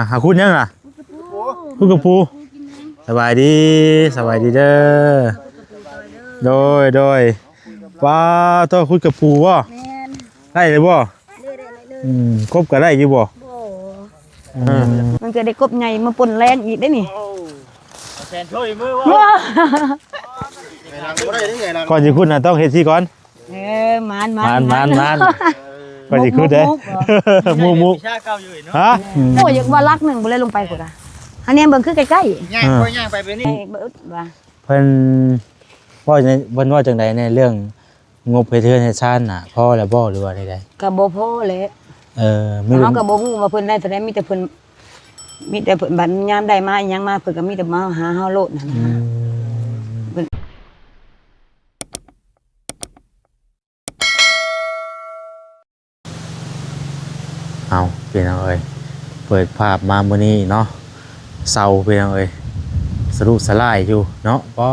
ອ່ະ ຫາຂຸດຫຍັງລະ? ຂຸດກະປູ. ສະບາຍດີ, ສະບາຍດີເດີ. ໂດຍ ໂດຍ. ວ້າວ ໂຕ ຂຸດກະປູບໍ່? ແມ່ນ. ໄດ້ເລີຍບໍ່? ໄດ້ ໄດ້ ໄດ້ເລີຍ. ອືມ ກົບກໍໄດ້ຢູ່ບໍ່? ບໍ່. ເອີ ມັນຈະໄດ້ກົບໃຫຍ່ມາປົນແລງອີກເດ້ນີ້. ແສນໂທຍມື ກ່ອນຊິຂຸດນະ ຕ້ອງເຮັດຊີ້ກ່ອນ. ເອີ ມານ ມານ ມານ ມານ ມານ. ກ່ອນຊິຂຸດເດ້ ມຸກ ມຸກ ວິຊາເກົ່າຢູ່ເນາະ. ຮະ? ອືມ ໂອ້ຍ ຢາກວ່າຫຼັກໜຶ່ງບໍ່ໄດ້ລົງໄປພຸ້ນນະ. ອັນນີ້ເບິ່ງຄືໃກ້ໆ ຍ່າງ ເອີ ຄ່ອຍຍ່າງໄປເປັນນີ້ ໃຫ້ເບິ່ງວ່າ ເພິ່ນເວົ້າໃນ ເພິ່ນເວົ້າຈັ່ງໃດໃນເລື່ອງງົບເຮັດເຮືອນເຮັດຊານນະ ພໍແລ້ວບໍ່ ຫຼືວ່າໃດໆ? ກໍບໍ່ພໍແຫຼະ. ເອີ ມີ ເຮົາກໍບໍ່ຮູ້ວ່າເພິ່ນໄດ້ເທົ່າໃດ ມີແຕ່ເພິ່ນ ມີແຕ່ເພິ່ນ ບັດຍາມໄດ້ມາອີ່ຫຍັງມາ ເພິ່ນກໍມີແຕ່ມາຫາເຮົາໂລດຫັ້ນນະ. ອືມ ເພິ່ນ ເອົາ ພີ່ນ້ອງເອີຍ ເປີດພາບມາມື້ນີ້ເນາະ ເສົາ ພີ່ນ້ອງເອີຍ ສະລຸສະຫຼາຍຢູ່ເນາະ. ປ້າ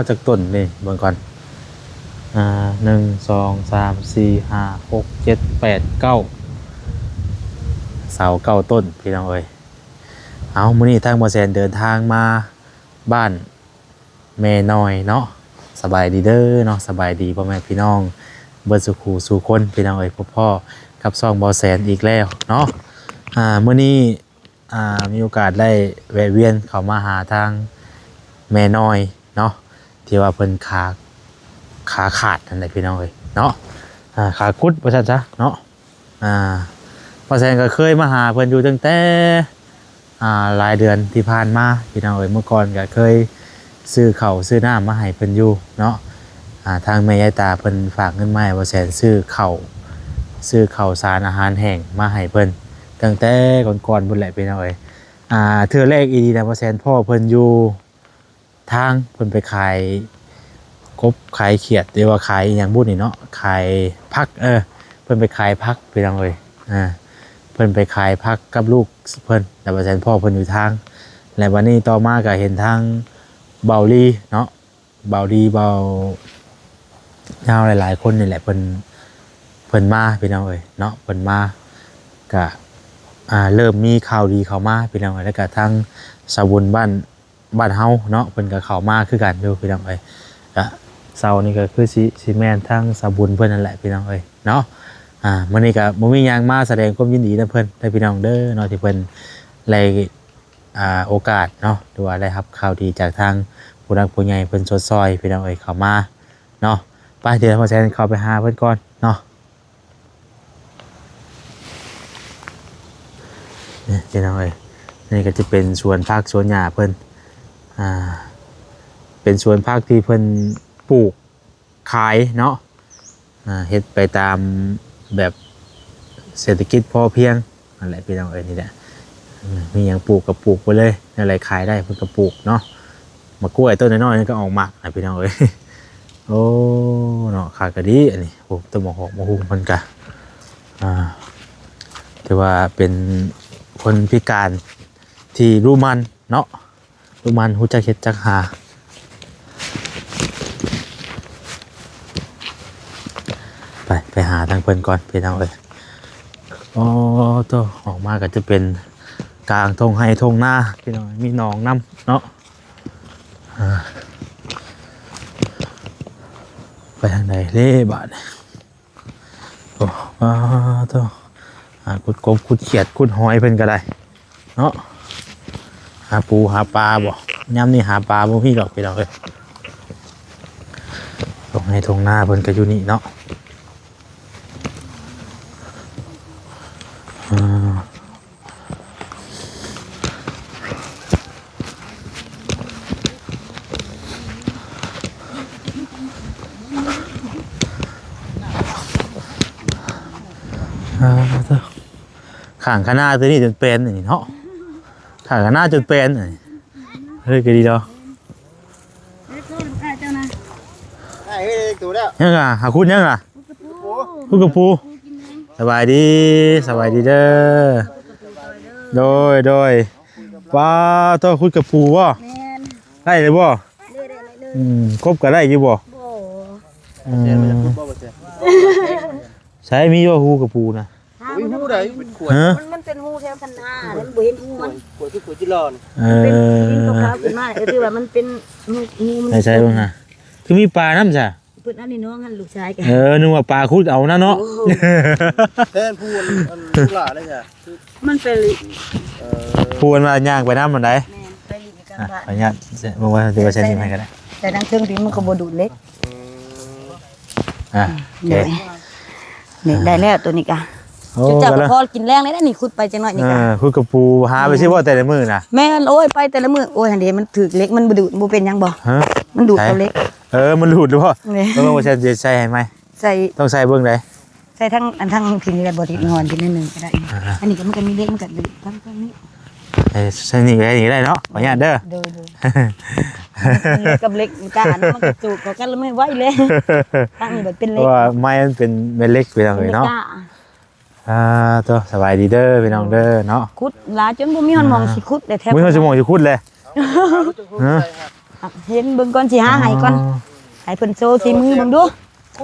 ຈັກຕົ້ນນີ້ ເບິ່ງກ່ອນ. ອ່າ ໜຶ່ງ ສອງ ສາມ ສີ່ ຫ້າ ຫົກ ເຈັດ ແປດ ເກົ້າ ເສົາເກົ້າຕົ້ນ ພີ່ນ້ອງເອີຍ. ເອົາ ມື້ນີ້ທາງບໍ່ແສນເດີນທາງມາບ້ານ ແມ່ນ້ອຍເນາະ. ສະບາຍດີເດີເນາະ ສະບາຍດີພໍ່ແມ່ພີ່ນ້ອງເບິດສູ່ຄູ່ສູ່ຄົນ ພີ່ນ້ອງເອີຍ. ພົບພໍ້ກັບຊ່ອງບໍ່ແສນອີກແລ້ວເນາະ. ອ່າ ມື້ນີ້ ອ່າ ມີໂອກາດໄດ້ແວະວຽນເຂົ້າມາຫາທາງແມ່ນ້ອຍເນາະ ທີ່ວ່າເພິ່ນຂາ ຂາຂາດຫັ້ນແຫຼະ ພີ່ນ້ອງເອີຍເນາະ. ອ່າ ຂາຄຸດວ່າຊັ້ນຊະເນາະ. ອ່າ ບໍ່ແສນກໍເຄີຍມາຫາເພິ່ນຢູ່ຕັ້ງແຕ່ ອ່າ ຫຼາຍເດືອນທີ່ຜ່ານມາ ພີ່ນ້ອງເອີຍ. ເມື່ອກ່ອນກໍເຄີຍຊື້ເຂົ້າຊື້ນ້ຳມາໃຫ້ເພິ່ນຢູ່ເນາະ. ອ່າ ທາງແມ່ຍາຍຕາເພິ່ນຝາກເງິນມາໃຫ້ບໍ່ແສນຊື້ເຂົ້າ ຊື້ເຂົ້າສານອາຫານແຫ້ງມາໃຫ້ເພິ່ນ ຕັ້ງແຕ່ກ່ອນໆພຸ້ນແຫຼະ ພີ່ນ້ອງເອີຍ. ອ່າ ເທື່ອແລກອີ່ຫຼີນະ ບໍ່ແສນພໍ້ເພິ່ນຢູ່ ທາງເພິ່ນໄປຂາຍກົບຂາຍຂຽດ ຫຼືວ່າຂາຍອີ່ຫຍັງບຸນີ້ເນາະ ຂາຍຜັກ ເອີ ເພິ່ນໄປຂາຍຜັກ ພີ່ນ້ອງເອີຍ. ອ່າ ເພິ່ນໄປຂາຍຜັກກັບລູກເພິ່ນ ແລ້ວວ່າຊັ້ນ ພໍ່ເພິ່ນຢູ່ທາງ ແລ້ວບັດນີ້ຕໍ່ມາກໍເຫັນທາງເບົາລີເນາະ ເບົາລີ ເບົາຍາວ ຫຼາຍໆຄົນນີ້ແຫຼະ ເພິ່ນ ເພິ່ນມາ ພີ່ນ້ອງເອີຍເນາະ. ເພິ່ນມາກະ ອ່າ ເລີ່ມມີຂ່າວດີເຂົ້າມາ ພີ່ນ້ອງເອີຍ ແລ້ວກະທາງສາວບຸນບ້ານ ບ້ານເຮົາເນາະ ເພິ່ນກໍເຂົ້າມາຄືກັນຢູ່ ພີ່ນ້ອງເອີຍ. ກະເສົານີ້ກໍຄືຊິ ຊິແມ່ນທາງສາວບຸນເພິ່ນນັ້ນແຫຼະ ພີ່ນ້ອງເອີຍເນາະ. ອ່າ ມື້ນີ້ກໍບໍ່ມີຫຍັງ ມາສະແດງຄວາມຍິນດີນຳເພິ່ນເດີ ພີ່ນ້ອງເດີເນາະ ທີ່ເພິ່ນໄດ້ ອ່າ ໂອກາດເນາະ ຫຼືວ່າໄດ້ຮັບຂ່າວດີຈາກທາງຜູ້ຫຼັກຜູ້ໃຫຍ່ເພິ່ນຊົດຊ່ອຍ ພີ່ນ້ອງເອີຍ ເຂົ້າມາເນາະ. ໄປ ດຽວບໍ່ແສນເຂົ້າໄປຫາເພິ່ນກ່ອນເນາະ. ນີ້ພີ່ນ້ອງເອີຍ ນີ້ກໍຈະເປັນສວນຜັກສວນຫຍ້າເພິ່ນ ອ່າ ເປັນສວນຜັກທີ່ເພິ່ນປູກຂາຍເນາະ. ອ່າ ເຮັດໄປຕາມແບບເສດຖະກິດພໍພຽງ ນັ້ນແຫຼະພີ່ນ້ອງເອີຍ. ນີ້ແຫຼະ ມີຫຍັງປູກກໍປູກໄປເລີຍ ແນວໃດຂາຍໄດ້ເພິ່ນກໍປູກເນາະ. ໝາກກ້ວຍຕົ້ນນ້ອຍໆນີ້ກໍອອກໝາກນະພີ່ນ້ອງເອີຍ. ໂອ້ ເນາະ ຂາຍກໍດີອັນນີ້. ໂອ້ ຕົ້ນໝາກຫອກໝາກຫຸ່ງເພິ່ນກະ ອ່າ ຖືວ່າເປັນຄົນພິການທີ່ລຸໝັ່ນເນາະ ລຸໝັ່ນ ຮູ້ຈັກເຮັດຈັກຫາ. ໄປ ໄປຫາທາງເພິ່ນກ່ອນພີ່ນ້ອງເອີຍ. ໂອ້ໂຕ ອອກມາກໍຈະເປັນກາງທົ່ງໄຮ່ທົ່ງນາພີ່ນ້ອງ ມີໜອງນຳເນາະ. ອ່າ ໄປທາງໃດເດ້ບາດນີ້? ໂອ້ ອ້າໂຕ ຫາຂຸດກົບຂຸດຂຽດຂຸດຫອຍເພິ່ນກໍໄດ້ເນາະ ຫາປູຫາປາບໍ. ຍາມນີ້ຫາປາບໍ່ມີດອກພີ່ນ້ອງເອີຍ. ທົ່ງໄຮ່ທົ່ງນາເພິ່ນກໍຢູ່ນີ້ເນາະ. ອ່າ ອ່າ ໂຕ ຂ້າງຄະນາຕົວນີ້ຈົນແປນອັນນີ້ເນາະ ຂ້າງຄະນາຈົນແປນອັນນີ້. ເຮີ້ຍ ກໍດີດອກ. ໄດ້ເລີກໂຕແລ້ວ. ຍັງລະ ຫາຂຸດຍັງລະ? ຂຸດກະປູ. ສະບາຍດີ ສະບາຍດີເດີ. ໂດຍ ໂດຍ. ວ້າວ ໂຕ ຂຸດກະປູບໍ? ແມ່ນ. ໄດ້ເລີຍບໍ? ໄດ້ ໄດ້ ໄດ້ເລີຍ. ອືມ ກົບກໍໄດ້ຢູ່ບໍ? ບໍ່. ອືມ ໃສ ມີບໍ່ຮູກະປູນະ? ຫາ ອຸ້ຍ ຮູ້ໄດ້ເປັນຂວດ ຮະ? ມັນ ມັນເປັນຮູແຖວຄັນນາ ແລ້ວມັນບໍ່ເຫັນຮູມັນ ຂວດຄືຂວດຈິລອນ ເອີ ເປັນສີຂາວໆຂຶ້ນມາ ເອີ ຖືວ່າມັນເປັນຮູ ຮູມັນ ໃສ່ເບິ່ງຫາ ຄືມີປານຳຊະ ເພິ່ນເອົາໃນໜອງຫັ້ນ ລູກຊາຍກໍ ເອີ ນຶກວ່າປາຂຸດເອົານະເນາະ ໂອ້ ແທນຜູ້ອັນ ອັນລູກຫຼ້ານະຊະ ມັນໄປ ເອີ ຜູ້ອັນວ່າຍ່າງໄປນຳຫັ້ນໃດ ແມ່ນ ໄປຫຼິ້ນກັບບ້ານ ອ່ະ ຂໍອະນຸຍາດ ເບິ່ງວ່າຊິວ່າໃສ່ນີ້ໃຫ້ກໍໄດ້ ແຕ່ທາງເທິງນີ້ມັນກໍບໍ່ດູດເຫຼັກ ອືມ ອ່ະ ໂອເຄ ນີ້ ນີ້ໄດ້ແລ້ວໂຕນີ້ກະ ໂອ້ ຈຸດເຈົ້າກໍພໍກິນແລງໄດ້ນີ້ ຂຸດໄປຈັກໜ້ອຍນີ້ກະ ເອີ ຂຸດກະປູຫາໄປຊິບໍ່ແຕ່ລະມື້ນະ ແມ່ນ ໂອ້ຍ ໄປແຕ່ລະມື້ ໂອ້ຍ ຫັ້ນເດ ມັນຖືກເຫຼັກ ມັນບໍ່ດູດ ບໍ່ເປັນຫຍັງບໍ່ ຮະ? ມັນດູດ ໃສ ເອົາເຫຼັກ ເອີ ມັນດູດຫຼືບໍ່ ແມ່ນ ເບິ່ງວ່າຊິໃສ່ໃຫ້ໃໝ່ ໃສ່ ຕ້ອງໃສ່ເບິ່ງໃດ ໃສ່ທັງ ອັນທັງພິນນີ້ແຫຼະ ບໍ່ຕິດງອນ ພິນໜ້ອຍໜຶ່ງກໍໄດ້ ອ່າ ອັນນີ້ກໍ ມັນກໍມີເຫຼັກ ມັນກໍດຶງທັງ ທັງນີ້ ເອີ ໃສ່ນີ້ກໍໄດ້ ນີ້ກໍໄດ້ເນາະ ຂໍອະນຸຍາດເດີ ໂດຍ ໂດຍ ມັນກັບເຫຼັກ ມັນກະ ອັນນັ້ນມັນກະຈູບເຂົ້າກັນ ແລ້ວມັນໄວເລີຍ ທາງນີ້ແບບເປັນເຫຼັກ ເພາະວ່າໄມ້ມັນເປັນແມ່ເຫຼັກ ພີ່ນ້ອງເອີຍເນາະ ເປັນເຫຼັກກະ ອ່າ ໂຕ ສະບາຍດີເດີ ພີ່ນ້ອງເດີເນາະ ຂຸດຫຼາຍຈົນບໍ່ມີຮອດໝ່ອງ ອ່າ ຊິຂຸດແລ້ວ ແຖວ ບໍ່ມີຮອດໝ່ອງຊິຂຸດແລ້ວ ຮະ? ເຫັນເບິ່ງກ່ອນ ຊິຫາໃຫ້ກ່ອນ ອໍ ໃຫ້ເພິ່ນໂຊຝີມືເບິ່ງດູ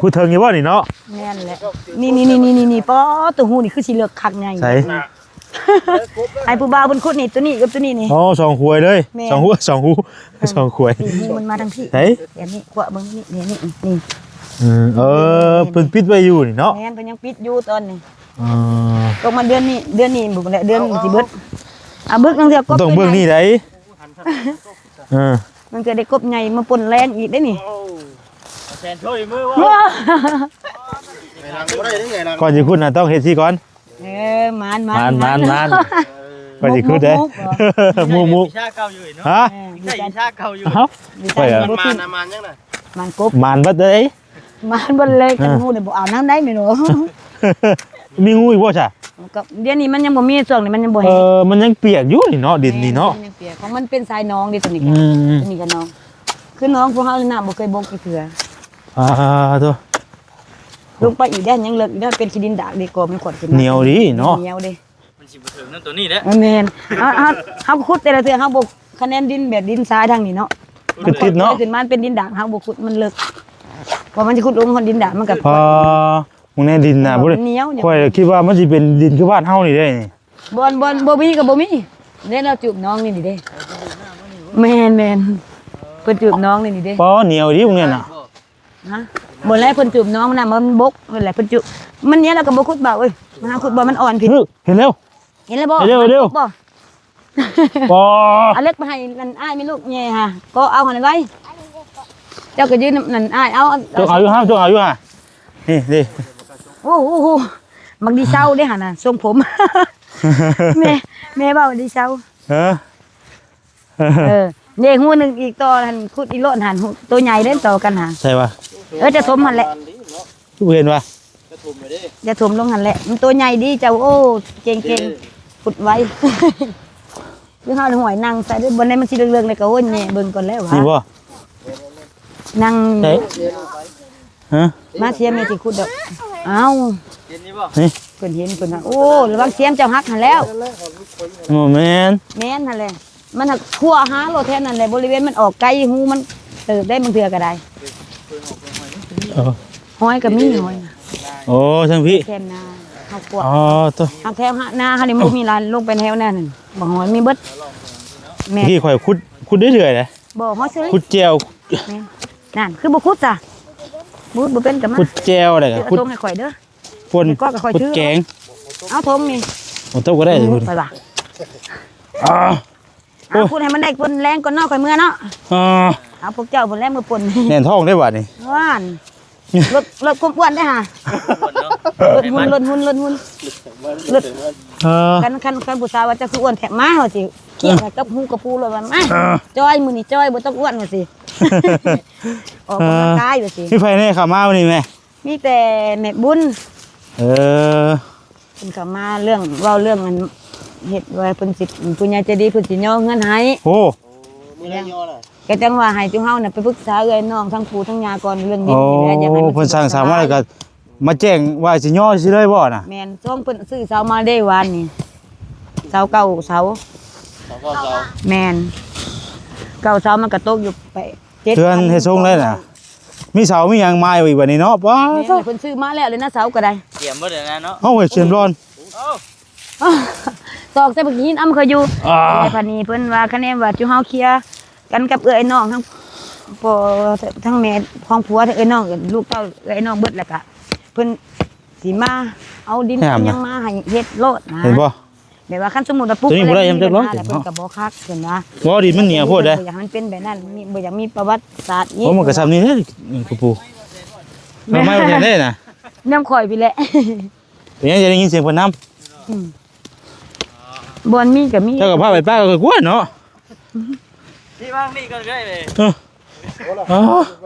ຂຸດເຖິງຢູ່ບໍ່ນີ້ເນາະ ແມ່ນແຫຼະ ນີ້ໆໆໆໆ ປໍ ໂຕຮູນີ້ຄືຊິເລິກຄັກໃຫຍ່ ໃສ ໃຫ້ຜູ້ບ່າວເພິ່ນຂຸດນີ້ ໂຕນີ້ກັບໂຕນີ້ນີ້ ອໍ ສອງຫວຍເລີຍ ແມ່ນ ສອງຫວຍ ສອງຫວຍ ເອີ ສອງຫວຍ ນີ້ຮູມັນມາທາງພີ້ ໃສ ອັນນີ້ຂວາເບິ່ງນີ້ ນີ້ ນີ້ ນີ້ ອືມ ເອີ ແມ່ນ ເພິ່ນປິດໄວ້ຢູ່ນີ້ເນາະ ແມ່ນ ເພິ່ນຍັງປິດຢູ່ຕອນນີ້ ອໍ ຕົກມາເດືອນນີ້ ເດືອນນີ້ບຸກແຫຼະ ເດືອນມັນຊິເບິດ ເອົາບຶກ ລາງເທື່ອກົບ ຕ້ອງເບິ່ງນີ້ໃດ ເອີ ມັນຈະໄດ້ກົບໃຫຍ່ມາປົນແລງອີກເດ້ນີ້ ໂອ້ ແສນໂຊຍມືວ່າ ໄງຫຼັງບໍ່ໄດ້ເດ້ ໄງຫຼັງ ກ່ອນຊິຂຸດນະ ຕ້ອງເຮັດຊີ້ກ່ອນ ເອີ ມານໆ ມານໆ ມານໆ ເອີ ກ່ອນຊິຂຸດເດ້ ມຸກໆ ມຸກໆ ວິຊາເກົ່າຢູ່ເນາະ ຮະ? ເອີ ວິຊາ ວິຊາເກົ່າຢູ່ ເອົ້າ ວິຊາ ມັນມານນະ ມານຫຍັງນະ? ມານກົບ ມານບັດເດ້ ມານບັດເລີຍ ອ່າ ກັນງູນີ້ບໍ່ອາບນ້ຳໄດ້ແມ່ນບໍ່? ມີງູອີກບໍ່ຊະ? ກໍດຽວນີ້ມັນຍັງບໍ່ມີ ຊ່ວງນີ້ມັນຍັງບໍ່ແຫ້ງ ເອີ ມັນຍັງປຽກຢູ່ນີ້ເນາະ ດິນນີ້ເນາະ ແມ່ນ ມັນຍັງປຽກ ຂອງມັນເປັນສາຍໜອງເດ້ ຕົວນີ້ກໍ ອືມ ຕົວນີ້ກໍໜອງ ຄືໜອງພວກເຮົານີ້ນ້ຳບໍ່ເຄີຍບົກຈັກເທື່ອ ອ່າ ໂທ້ ລົງໄປອີກໄດ້ ຍັງເລິກອີກໄດ້ ເປັນຂີ້ດິນດາກເດ້ ກໍມັນຂອດຂຶ້ນມາ ໜຽວດີເນາະ ໜຽວເດ້ ມັນຊິບໍ່ເຖິງນຳຕົວນີ້ແຫຼະ ເອີ ແມ່ນ ເຮົາ ເຮົາ ເຮົາຂຸດແຕ່ລະເທື່ອ ເຮົາບໍ່ຄະແນນດິນແບບດິນຊາຍທາງນີ້ເນາະ ຄືຕິດເນາະ ມັນຂອດຂຶ້ນມາເປັນດິນດາກ ເຮົາບໍ່ຂຸດ ມັນເລິກ ກວ່າມັນຊິຂຸດລົງຮອດດິນດາກ ມັນກໍ ພໍ ເບິ່ງແນ່ ດິນນະ ມັນບໍ່ໄດ້ ໜຽວ ຂ້ອຍຄິດວ່າມັນຊິເປັນດິນຄືບ້ານເຮົານີ້ເດ້ນີ້ ບໍ່ ບໍ່ ບໍ່ມີກໍບໍ່ມີເດ້ ລາວຈູບໜອງນີ້ນີ້ເດ້ ແມ່ນໆ ເພິ່ນຈູບໜອງນີ້ນີ້ເດ້ ປໍ ໜຽວດີພວກນີ້ນະ ຮະ ບໍ່ແລ້ວ ເພິ່ນຈູບໜອງນະ ມັນບົກ ນັ້ນແຫຼະ ເພິ່ນຈູບ ມັນໜຽວແລ້ວກໍບໍ່ຂຸດ ບ່າວເອີຍ ມາຫາຂຸດບໍ່ ມັນອ່ອນພີ້ ເຫັນແລ້ວ ເຫັນແລ້ວບໍ່? ເຮັດເຮັດເຮັດ ບໍ່ ບໍ່ ເອົາເຫຼັກໄປໃຫ້ນັ້ນອ້າຍແມ່ລູກແຍ່ຫາ ກໍເອົາຫັ້ນໄວ້ ເຈົ້າກໍຢືນນັ້ນອ້າຍ ເອົາ ເອົາ ເຈົ້າເອົາຢູ່ຫາ ເຈົ້າເອົາຢູ່ຫາ ນີ້ ນີ້ ໂອ້ໂຫ ບັກດີເຊົາເດ້ຫັ້ນນະ ຊົງຜົມ ແມ່ ແມ່ເວົ້າດີເຊົາ ເອີ ເອີ ເດ້ ຮູໜຶ່ງອີກຕໍ່ຫັ້ນ ຂຸດອີກໂລດຫັ້ນ ໂຕໃຫຍ່ເດ້ຕໍ່ກັນຫາ ໃຊ່ວະ? ເອີ ຈະຖົມຫັ້ນແຫຼະ ຄືບໍ່ເຫັນວະ? ຈະຖົມລະເດ້ ຈະຖົມລົງຫັ້ນແຫຼະ ມັນໂຕໃຫຍ່ດີເຈົ້າ ໂອ້ ເກັ່ງໆ ເກັ່ງ ຂຸດໄວ ຄືເຮົາຫ້ວຍນັ່ງໃສ່ເດ້ ບ່ອນໃດມັນຊິເລິກໆ ແລ້ວກໍໂອ້ຍ ແຍະເບິ່ງກ່ອນແລ້ວຫວາ ນີ້ບໍ່? ນັ່ງ ໃສ່ ຮະ? ມາ ສຽມແມ່ຊິຂຸດດອກ ເອົ້າ ເຫັນນີ້ບໍ່? ນີ້ ເພິ່ນເຫັນເພິ່ນວ່າ ໂອ້ ລະວັງສຽມເຈົ້າຫັກຫັ້ນແລ້ວ ບໍ່ແມ່ນ ແມ່ນຫັ້ນແຫຼະ ມັນຫັກຂົວຫາໂລດແຖວນັ້ນແຫຼະ ບໍລິເວນມັນອອກໄກ ຮູມັນເຕີບໄດ້ ບາງເທື່ອກໍໄດ້ ເອີ ຫອຍກໍມີຫອຍ ໂອ້ ທາງພີ້ ແຄມນາເຮົາຂວາ ອໍ ໂຕ ທາງແຖວນາເຮົານີ້ມັນບໍ່ມີລານ ລົງໄປແຖວນັ້ນ ບໍ່ຫອຍມີເບິດ ແມ່ນ ທີ່ຂ້ອຍຂຸດ ຂຸດເລື້ອຍໆເດ້ ບໍ່ ເຮົາຊື້ ຂຸດແຈ່ວ ແມ່ນ ນັ້ນ ຄືບໍ່ຂຸດຊະ ບໍ່ ບໍ່ເປັນກໍມາ ຂຸດແຈ່ວໄດ້ກໍ ເອົາ ຂຸດ ສົ່ງໃຫ້ຂ້ອຍເດີ ຄົນ ໃຫ້ກໍຂ້ອຍ ຂຸດແກງ ເອົາຖົງນີ້ ບໍ່ຕົກກໍໄດ້ ອືມ ພຸ້ນ ຂ້ອຍວ່າ ອ່າ ເອົາ ໂອ້ຍ ພຸ້ນໃຫ້ມັນໄດ້ຄົນແລງກ່ອນເນາະ ຂ້ອຍເມືອເນາະ ອ່າ ເອົາພວກເຈົ້າພຸ້ນແຫຼະມາປົນ ແໜ້ນທ້ອງເດ້ບາດນີ້ ຫວານ ລົດ ລົດຄວາມອ້ວນໄດ້ຫາ ອ້ວນເນາະ ລົດຫຸ່ນ ລົດຫຸ່ນ ລົດຫຸ່ນ ລົດ ເອີ ຄັນ ຄັນ ຄັນຜູ້ສາວວ່າເຈົ້າຄືອ້ວນແທ້ ມາວ່າຊິ ເອີ ຄຽດໃຫ້ກັບຫູກັບປູໂລດວ່າ ມາ ເອີ ຈ່ອຍ ມື້ນີ້ຈ່ອຍ ບໍ່ຕ້ອງອ້ວນວ່າຊິ ອອກກຳລັງກາຍວ່າຊິ ເອີ ມີໃຜແດ່ເຂົ້າມາມື້ນີ້ແມ່? ມີແຕ່ແມ່ບຸນ ເອີ ເພິ່ນເຂົ້າມາເລື່ອງ ເວົ້າເລື່ອງອັນ ເຮັດວ່າເພິ່ນຊິ ຜູ້ໃຫຍ່ໃຈດີເພິ່ນຊິຍໍເຮືອນໃຫ້ ໂອ້ ມື້ໃດຍໍນະ ກໍຈັ່ງວ່າໃຫ້ຈຸເຮົານະໄປປຶກສາເອື້ອຍນ້ອງທັງປູທັງຍ່າກ່ອນເລື່ອງດິນນີ້ແຫຼະ ໂອ້ ຢາກໃຫ້ມັນ ເພິ່ນສັ່ງເສົາມາແລ້ວກໍມາແຈ້ງວ່າຊິຍໍຊິເລີຍບໍ່ນະ? ແມ່ນ ຊ່ວງເພິ່ນຊື້ເສົາມາເດ້ວານນີ້ ເສົາເກົ້າເສົາ ເສົາເກົ້າເສົາ ແມ່ນ ເກົ້າເສົາມັນກໍຕົກຢູ່ແປດ ເຈັດ ເຮືອນເຮັດຊົງໄດ້ນະ ມີເສົາມີຫຍັງມາອີກບັດນີ້ເນາະ ປ້າ ແມ່ນ ເພິ່ນຊື້ມາແລ້ວເລີຍນະ ເສົາກໍໄດ້ ກຽມເບິດແລ້ວນະເນາະ ເອົາ ເຮັດເສຍມລອນ ຕອກໃສ່ບັກຫີນອຳເຂົາຢູ່. ອ່າ ແຕ່ບາດນີ້ເພິ່ນວ່າ ຄະແນນວ່າຈຸເຮົາເຄຍກັນກັບເອື້ອຍນ້ອງ ທັງພໍ່ ທັງແມ່ຂອງຜົວ ທັງເອື້ອຍນ້ອງ ລູກເຕົ້າເອື້ອຍນ້ອງເບິດ ແລ້ວກະເພິ່ນຊິມາເອົາດິນ ຫຍັງມາໃຫ້ເຮັດໂລດນະ. ເຫັນບໍ່? ແບບວ່າຄັນສົມມຸດວ່າປຸກ ຕົວນີ້ບໍ່ໄດ້ ແລ້ວ ຫຍັງຈັກຫຼອກ ເພິ່ນກະບໍ່ຄັກ ເພິ່ນວ່າ ບໍ່ ດິນມັນໜຽວໂພດເດ້. ບໍ່ຢາກໃຫ້ມັນເປັນແບບນັ້ນ ມີ ບໍ່ຢາກມີປະຫວັດສາດນີ້. ໂອ້ ມັນກະຊ່ຳນີ້ເດ້ ກະປູ ແມ່ນ ມາ ມາແນວໃດນະ? ນຳຂ້ອຍພີ້ແຫຼະ. ເປັນຫຍັງຈະໄດ້ຍິນສຽງເພິ່ນນຳ? ອືມ ບ່ອນມີກະມີ ເຈົ້າກະພາໄປປະກະກວນເນາະ. ທີ່ວາງນີ້ກໍໄດ້ເລີຍ. ເອີ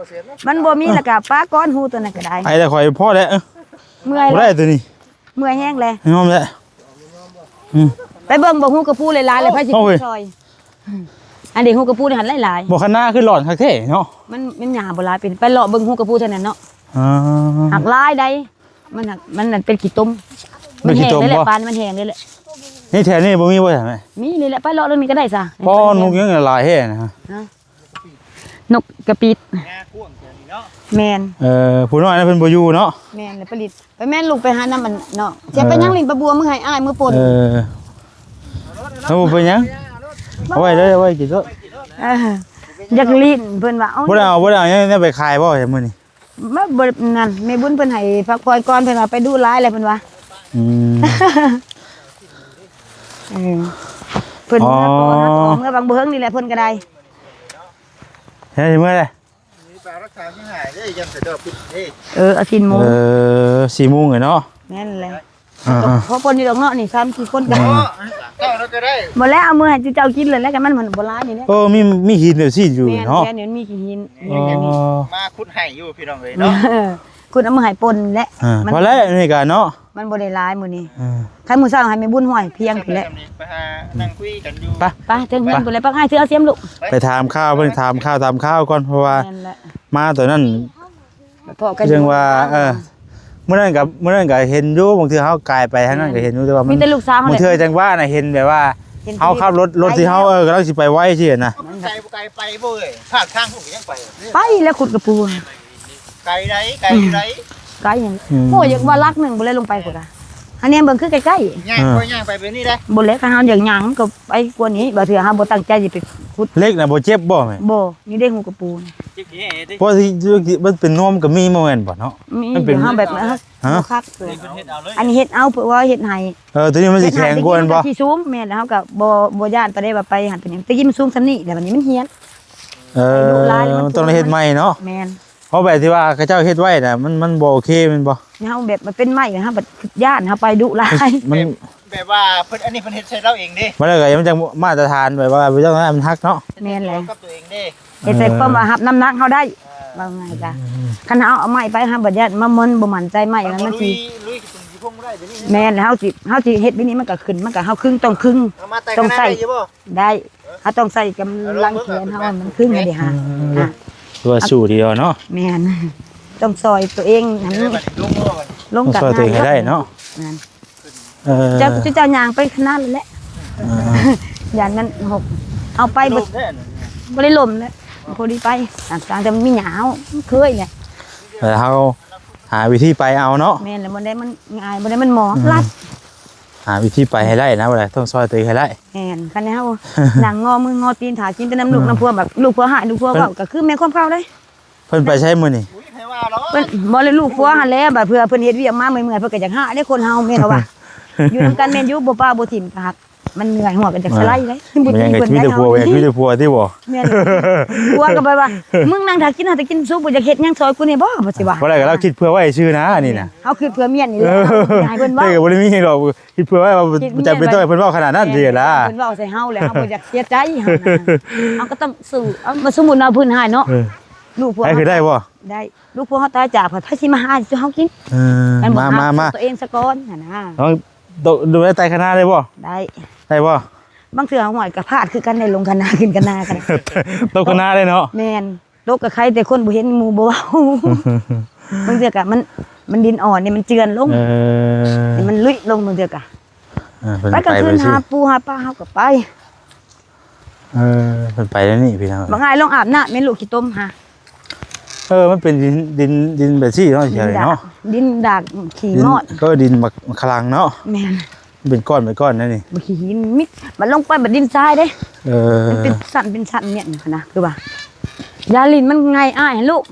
ມັນບໍ່ມີລະກະປະກ່ອນ ຮູໂຕນັ້ນກະໄດ້. ໄປແລ້ວຂ້ອຍພໍແລ້ວ ເອີ ເມື່ອຍ ບໍ່ໄດ້ໂຕນີ້ ເມື່ອຍແຮງແລ້ວ ຍອມແລ້ວ. ອືມ ໄປເບິ່ງບໍ່ ຮູກະປູຫຼາຍໆ ແລ້ວໃຜຊິ ໂອ້ຍ ຊ່ອຍ? ອັນເດ ຮູກະປູຫັ້ນຫຼາຍໆ. ບໍ່ ຄັນນາຄືຫຼອນຄັກແທ້ເນາະ. ມັນ ມັນຫຍ້າບໍ່ຫຼາຍ ເປັນ ໄປເລາະເບິ່ງຮູກະປູເທົ່ານັ້ນເນາະ. ອ່າ ຫາກຫຼາຍໃດ໋ ມັນຫາກ ມັນນັ້ນເປັນຂີ້ຕົມ. ເປັນຂີ້ຕົມບໍ່? ມັນແຫ້ງເດ້ແຫຼະ ປານມັນແຫ້ງເດ້ແຫຼະ. ນີ້ແຖວນີ້ບໍ່ມີບໍ່ ແຖວນີ້? ມີນີ້ແຫຼະ ໄປເລາະເລື່ອງນີ້ກະໄດ້ຊະ. ປ້ອ ນົກຫຍັງຫຼາຍແຮງນະ? ຮະ? ນົກກະປິດ. ແມ່ນ ເອີ ຜູ້ນ້ອຍນັ້ນເພິ່ນບໍ່ຢູ່ເນາະ. ແມ່ນ ແລ້ວໄປຫຼິ້ນ ໄປແມ່ນລູກໄປຫານຳອັນເນາະ. ຊິໄປຫຍັງຫຼິ້ນປາບົວ ມື້ໃຫ້ອ້າຍມື້ປົນ. ເອີ ເອົາບໍ່ເປັນຫຍັງ ເອົາໄວ້ເລີຍ ເອົາໄວ້ກິນໂລດ. ເອີ ຢາກຫຼິ້ນ ເພິ່ນວ່າ ເອົາ ບໍ່ໄດ້ເອົາ ບໍ່ໄດ້ເອົາແນວໄປຂາຍບໍ່ມື້ນີ້? ມາບໍ່ນັ້ນ ແມ່ບຸນເພິ່ນໃຫ້ພັກຜ່ອນກ່ອນ ເພິ່ນວ່າໄປດຸຫຼາຍແລ້ວ ເພິ່ນວ່າ. ອືມ ເອີ ເພິ່ນ ອໍ ເມື່ອ ເມື່ອຫວ່າງບໍ່ເຫິງນີ້ແຫຼະ ເພິ່ນກະໄດ້ ເຮີ້ຍ ເມື່ອໃດ? ມີປາລັກສາຊິຫາຍເດ້ ຢ້ານສະດອກພິດເດ້. ເອີ ເອົາສີ່ໂມງ ເອີ ສີ່ໂມງເລີຍເນາະ. ແມ່ນແຫຼະ ອ່າໆ ພໍປົນຢູ່ດອກເນາະ ນີ້ສາມສີ່ຄົນກະ ເອີ ເຈົ້າລະກະໄດ້. ບໍ່ແລ້ວ ເອົາມື້ໃຫ້ເຈົ້າກິນເລີຍແຫຼະ ກະມັນບໍ່ຫຼາຍນີ້ແຫຼະ. ເອີ ມີ ມີຫີນແບບຊີ້ຢູ່ເນາະ. ແມ່ນ ແຖວນີ້ມັນມີຂີ້ຫີນ ອໍ ມີແບບນີ້ ມາຂຸດໃຫ້ຢູ່ພີ່ນ້ອງເອີຍເນາະ. ຂຸດເອົາມື້ໃຫ້ປົນແຫຼະ. ອ່າ ມັນ ພໍແລ້ວນີ້ກະເນາະ ມັນບໍ່ໄດ້ຫຼາຍມື້ນີ້. ເອີ ຄັນມື້ເຊົ້າໃຫ້ແມ່ບຸນຫ້ວຍພຽງພຸ້ນແຫຼະ. ໄປຫານັ່ງຄຸຍກັນຢູ່ ໄປ ໄປເຖິງເຮືອນພຸ້ນແຫຼະ. ໄປ ອ້າຍ ເຊື່ອເອົາສຽມລູກ ໄປຖາມຂ່າວເພິ່ນ ຖາມຂ່າວຕາມຂ່າວກ່ອນ ເພາະວ່າ ແມ່ນແຫຼະ ມາຕອນນັ້ນ ພໍ້ກັນ ຈັ່ງວ່າ ເອີ ມື້ນັ້ນກະ ມື້ນັ້ນກະເຫັນຢູ່ ບາງເທື່ອເຮົາກາຍໄປທາງນັ້ນກະເຫັນຢູ່ ແຕ່ວ່າມັນ ມີແຕ່ລູກສາວເຮົາ ບາງເທື່ອ ແຫຼະ ຈັ່ງວ່ານະ ເຫັນແບບວ່າ ເຫັນ ເຮົາຂັບລົດ ລົດທີ່ເຮົາ ໄປແລ້ວ ເອີ ກຳລັງຊິໄປໄວຊີ້ນະ. ໄກບໍ່ໄກ ໄປບໍ່ເອີຍ ພາກທາງພຸ້ນກະຍັງໄປ ໄປແລ້ວ ຂຸດກະປູ ໄກໃດ໋ ໄກຢູ່ໃດ໋ ໄກຫຍັງ. ອືມ ໂອ້ຍ ຢາກວ່າຫຼັກໜຶ່ງພຸ້ນແຫຼະ ລົງໄປພຸ້ນກະ ອັນນີ້ເບິ່ງຄືໃກ້ໆ ຍ່າງ ເອີ ຄ່ອຍຍ່າງໄປແບບນີ້ໄດ໋. ບໍ່ແລ້ວ ຄັນເຮົາຢາກຍ່າງມັນກະໄປກວ່ານີ້ ບາງເທື່ອເຮົາບໍ່ຕັ້ງໃຈຊິໄປຂຸດ. ເຫຼັກນະບໍ່ເຈັບບໍ່ແມ່? ບໍ່ ນີ້ເດ້ຮູກະປູ ເຈັບແຮງເດ້. ເພາະທີ່ ທີ່ມັນເປັນນວມກະມີບໍ່ແມ່ນບໍ່ເນາະ? ມີ ມັນເປັນ ເຮົາແບບ ຮະ? ບໍ່ຄັກ ອັນນີ້ເຮັດເອົາ ເພື່ອວ່າເຮັດໃຫ້ ເອີ ໂຕນີ້ມັນຊິແຂງກວ່າແມ່ນບໍ່? ມັນກະຊິສູງ ແມ່ນ ເຮົາກະບໍ່ ບໍ່ຢ້ານປານໃດວ່າໄປຫັ້ນໄປນີ້ ແຕ່ກີ້ມັນສູງສ່ຳນີ້ ແລ້ວບາດນີ້ມັນຮຽນ. ເອີ ມັນຕ້ອງໄດ້ເຮັດໃໝ່ເນາະ. ແມ່ນ ເພາະແບບທີ່ວ່າເຂົາເຈົ້າເຮັດໄວ້ນະ ມັນ ມັນບໍ່ໂອເຄແມ່ນບໍ່? ເຮົາແບບມັນເປັນໄມ້ ເຮົາບັດຢ້ານ ເຮົາໄປດຸຫຼາຍ. ມັນແບບວ່າເພິ່ນ ອັນນີ້ເພິ່ນເຮັດໃສ່ລາວເອງເດ້ ມັນກະຍັງບໍ່ມາດຕະຖານ ແບບວ່າບໍ່ຕ້ອງໃຫ້ມັນຫັກເນາະ. ແມ່ນແຫຼະ ກັບຕົວເອງເດ້ ເຮັດໃສ່ຄວາມວ່າຮັບນ້ຳໜັກເຮົາໄດ້ ເອີ ເວົ້າງ່າຍກະ ຄັນເຮົາເອົາໄມ້ໄປ ເຮົາບັດຢ້ານ ມັນ ມັນບໍ່ໝັ້ນໃຈໄມ້ ມັນຊິ ລຸຍ ລຸຍຂຶ້ນຢູ່ພົງບໍ່ໄດ້ເດນີ້. ແມ່ນ ເຮົາຊິ ເຮົາຊິເຮັດແບບນີ້ ມັນກະຂຶ້ນ ມັນກະ ເຮົາຄຶງ ຕ້ອງຄຶງ ເຮົາມາແຕ່ງ ຕ້ອງໃສ່ ຂ້າງໃນໄດ້ຢູ່ບໍ່? ໄດ້ ເຮົາຕ້ອງໃສ່ກຳລັງແຂນເຮົາ ມັນຄຶງໃຫ້ໄດ້ຫາ ອືມ ອ່າ ວ່າສູ້ດຽວເນາະ. ແມ່ນ ຕ້ອງຊ່ອຍຕົວເອງໃຫ້ມັນ ເອີ ລົງ ຕ້ອງຊ່ອຍຕົວເອງໃຫ້ໄດ້ເນາະ. ແມ່ນ ເອີ ເຈົ້າ ເຈົ້າຍ່າງໄປຂະໜາດນັ້ນແຫຼະ ເອີ ຢ້ານມັນຫົກ ເອົາໄປບໍ່ ບໍ່ໄດ້ລົ້ມແຫຼະ ພໍດີໄປ ຕ່າງໆ ແຕ່ມັນມີຫຍ້າ ເຄີຍແຫຼະ. ເອີ ເຮົາຫາວິທີໄປເອົາເນາະ. ແມ່ນແຫຼະ ບໍ່ໄດ້ມັນງ່າຍ ບໍ່ໄດ້ມັນໝໍ ອືມ ລັດ ຫາວິທີໄປໃຫ້ໄດ້ນະ ບໍ່ໄດ້ ຕ້ອງຊ່ອຍຕົວເອງໃຫ້ໄດ້. ແມ່ນ ຄັນເຮົານັ່ງງໍມືງໍຕີນ ຖ້າກິນແຕ່ນຳລູກນຳຜົວ ແບບລູກຜົວຮ້າຍ ລູກຜົວເວົ້າ ກະຄືແມ່ນຄວາມເກົ່າເດ້. ເພິ່ນໄປໃສມື້ນີ້? ເພິ່ນ ບໍ່ແລ້ວ ລູກຜົວຫັ້ນແຫຼະ ບາດເທື່ອເພິ່ນເຮັດວຽກມາເມື່ອຍໆ ເພິ່ນກະຢາກຫາເດ້ ຄົນເຮົາແມ່ນເຮົາວ່າ ຢູ່ນຳກັນແມ່ນຢູ່ ບໍ່ປະບໍ່ຖິ້ມກະຮັກ ມັນເມື່ອຍຫົວກະຢາກສະໄລເດ້. ບໍ່ຕິເພິ່ນ ມີແຕ່ຜົວ ມີແຕ່ຜົວຕິບໍ່? ແມ່ນ ຜົວກະແບບວ່າ ມຶງນັ່ງຖ້າກິນ ຖ້າກິນສຸກ ບໍ່ຢາກເຮັດຫຍັງຊ່ອຍກູແດ່ບໍ່ ວ່າຊິວ່າ ບໍ່ໄດ້ກະລາວຄິດເພື່ອໄວ້ຊື່ນະ ອັນນີ້ນະ ເຮົາຄິດເພື່ອເມຍນີ້ແຫຼະ ຢາກໃຫ້ເພິ່ນເວົ້າ ເພິ່ນກະບໍ່ໄດ້ມີດອກ ຄິດເພື່ອໄວ້ວ່າຈຳເປັນຕ້ອງໃຫ້ເພິ່ນເວົ້າຂະໜາດນັ້ນ ແມ່ນ ຊິລະ ເພິ່ນເວົ້າໃສ່ເຮົາແລ້ວ ເຮົາບໍ່ຢາກເສຍໃຈ ເຮົານະ ເຮົາກະຕ້ອງສູ້ ເອົາ ສົມມຸດເອົາພື້ນໃຫ້ເນາະ ເອີ ລູກຜົວ ໃຜຄືໄດ້ບໍ່? ໄດ້ ລູກຜົວເຮົາຕາຍຈາກ ໃຜຊິມາຫາສູ່ເຮົາກິນ? ເອີ ມາ ມາ ມາ ຕົວເອງສາກ່ອນຫັ້ນນະ ເຮົາໂດ ໂດດໄດ້ໄຕ່ຄະນາໄດ້ບໍ່? ໄດ້ ໄດ້ບໍ່? ບາງເທື່ອເຮົາຫ້ວຍກະພາດຄືກັນໄດ໋ ລົງຄະນາຂຶ້ນຄະນາກະໄດ້ ຕົກຄະນາໄດ້ເນາະ ແມ່ນ ຕົກກະໄຄ ແຕ່ຄົນບໍ່ເຫັນໝູ່ບໍ່ເວົ້າ ບາງເທື່ອກະມັນ ມັນດິນອ່ອນນີ້ມັນເຈື່ອນລົງ ເອີ ມັນລຸຍລົງ ບາງເທື່ອກະ ເອີ ໄປກາງຄືນຫາປູຫາປາເຮົາກະໄປ ເອີ ເພິ່ນໄປແນວນີ້ພີ່ນ້ອງ ບັກອ້າຍລອງອາບນ້ຳແມ່ລູກຂີ້ຕົມຫາ ເອີ ມັນເປັນດິນ ດິນ ດິນແບບຊີ້ເນາະ ດິນດາກ ເນາະ ດິນດາກຂີ້ມອດ ເອີ ດິນບັກ ບັກຂະລັງເນາະ ແມ່ນ ເປັນກ້ອນເປັນກ້ອນນັ້ນນີ້ ບັກຂີ້ຫີນມິດ ບັດລົງໄປບັດດິນຊາຍເດ້ ເອີ ມັນເປັນຊັ້ນເປັນຊັ້ນແມ່ນຫັ້ນນະ ຄືວ່າ ຢ່າຫຼິ້ນມັນງ່າຍອ້າຍຫັ້ນລູກ.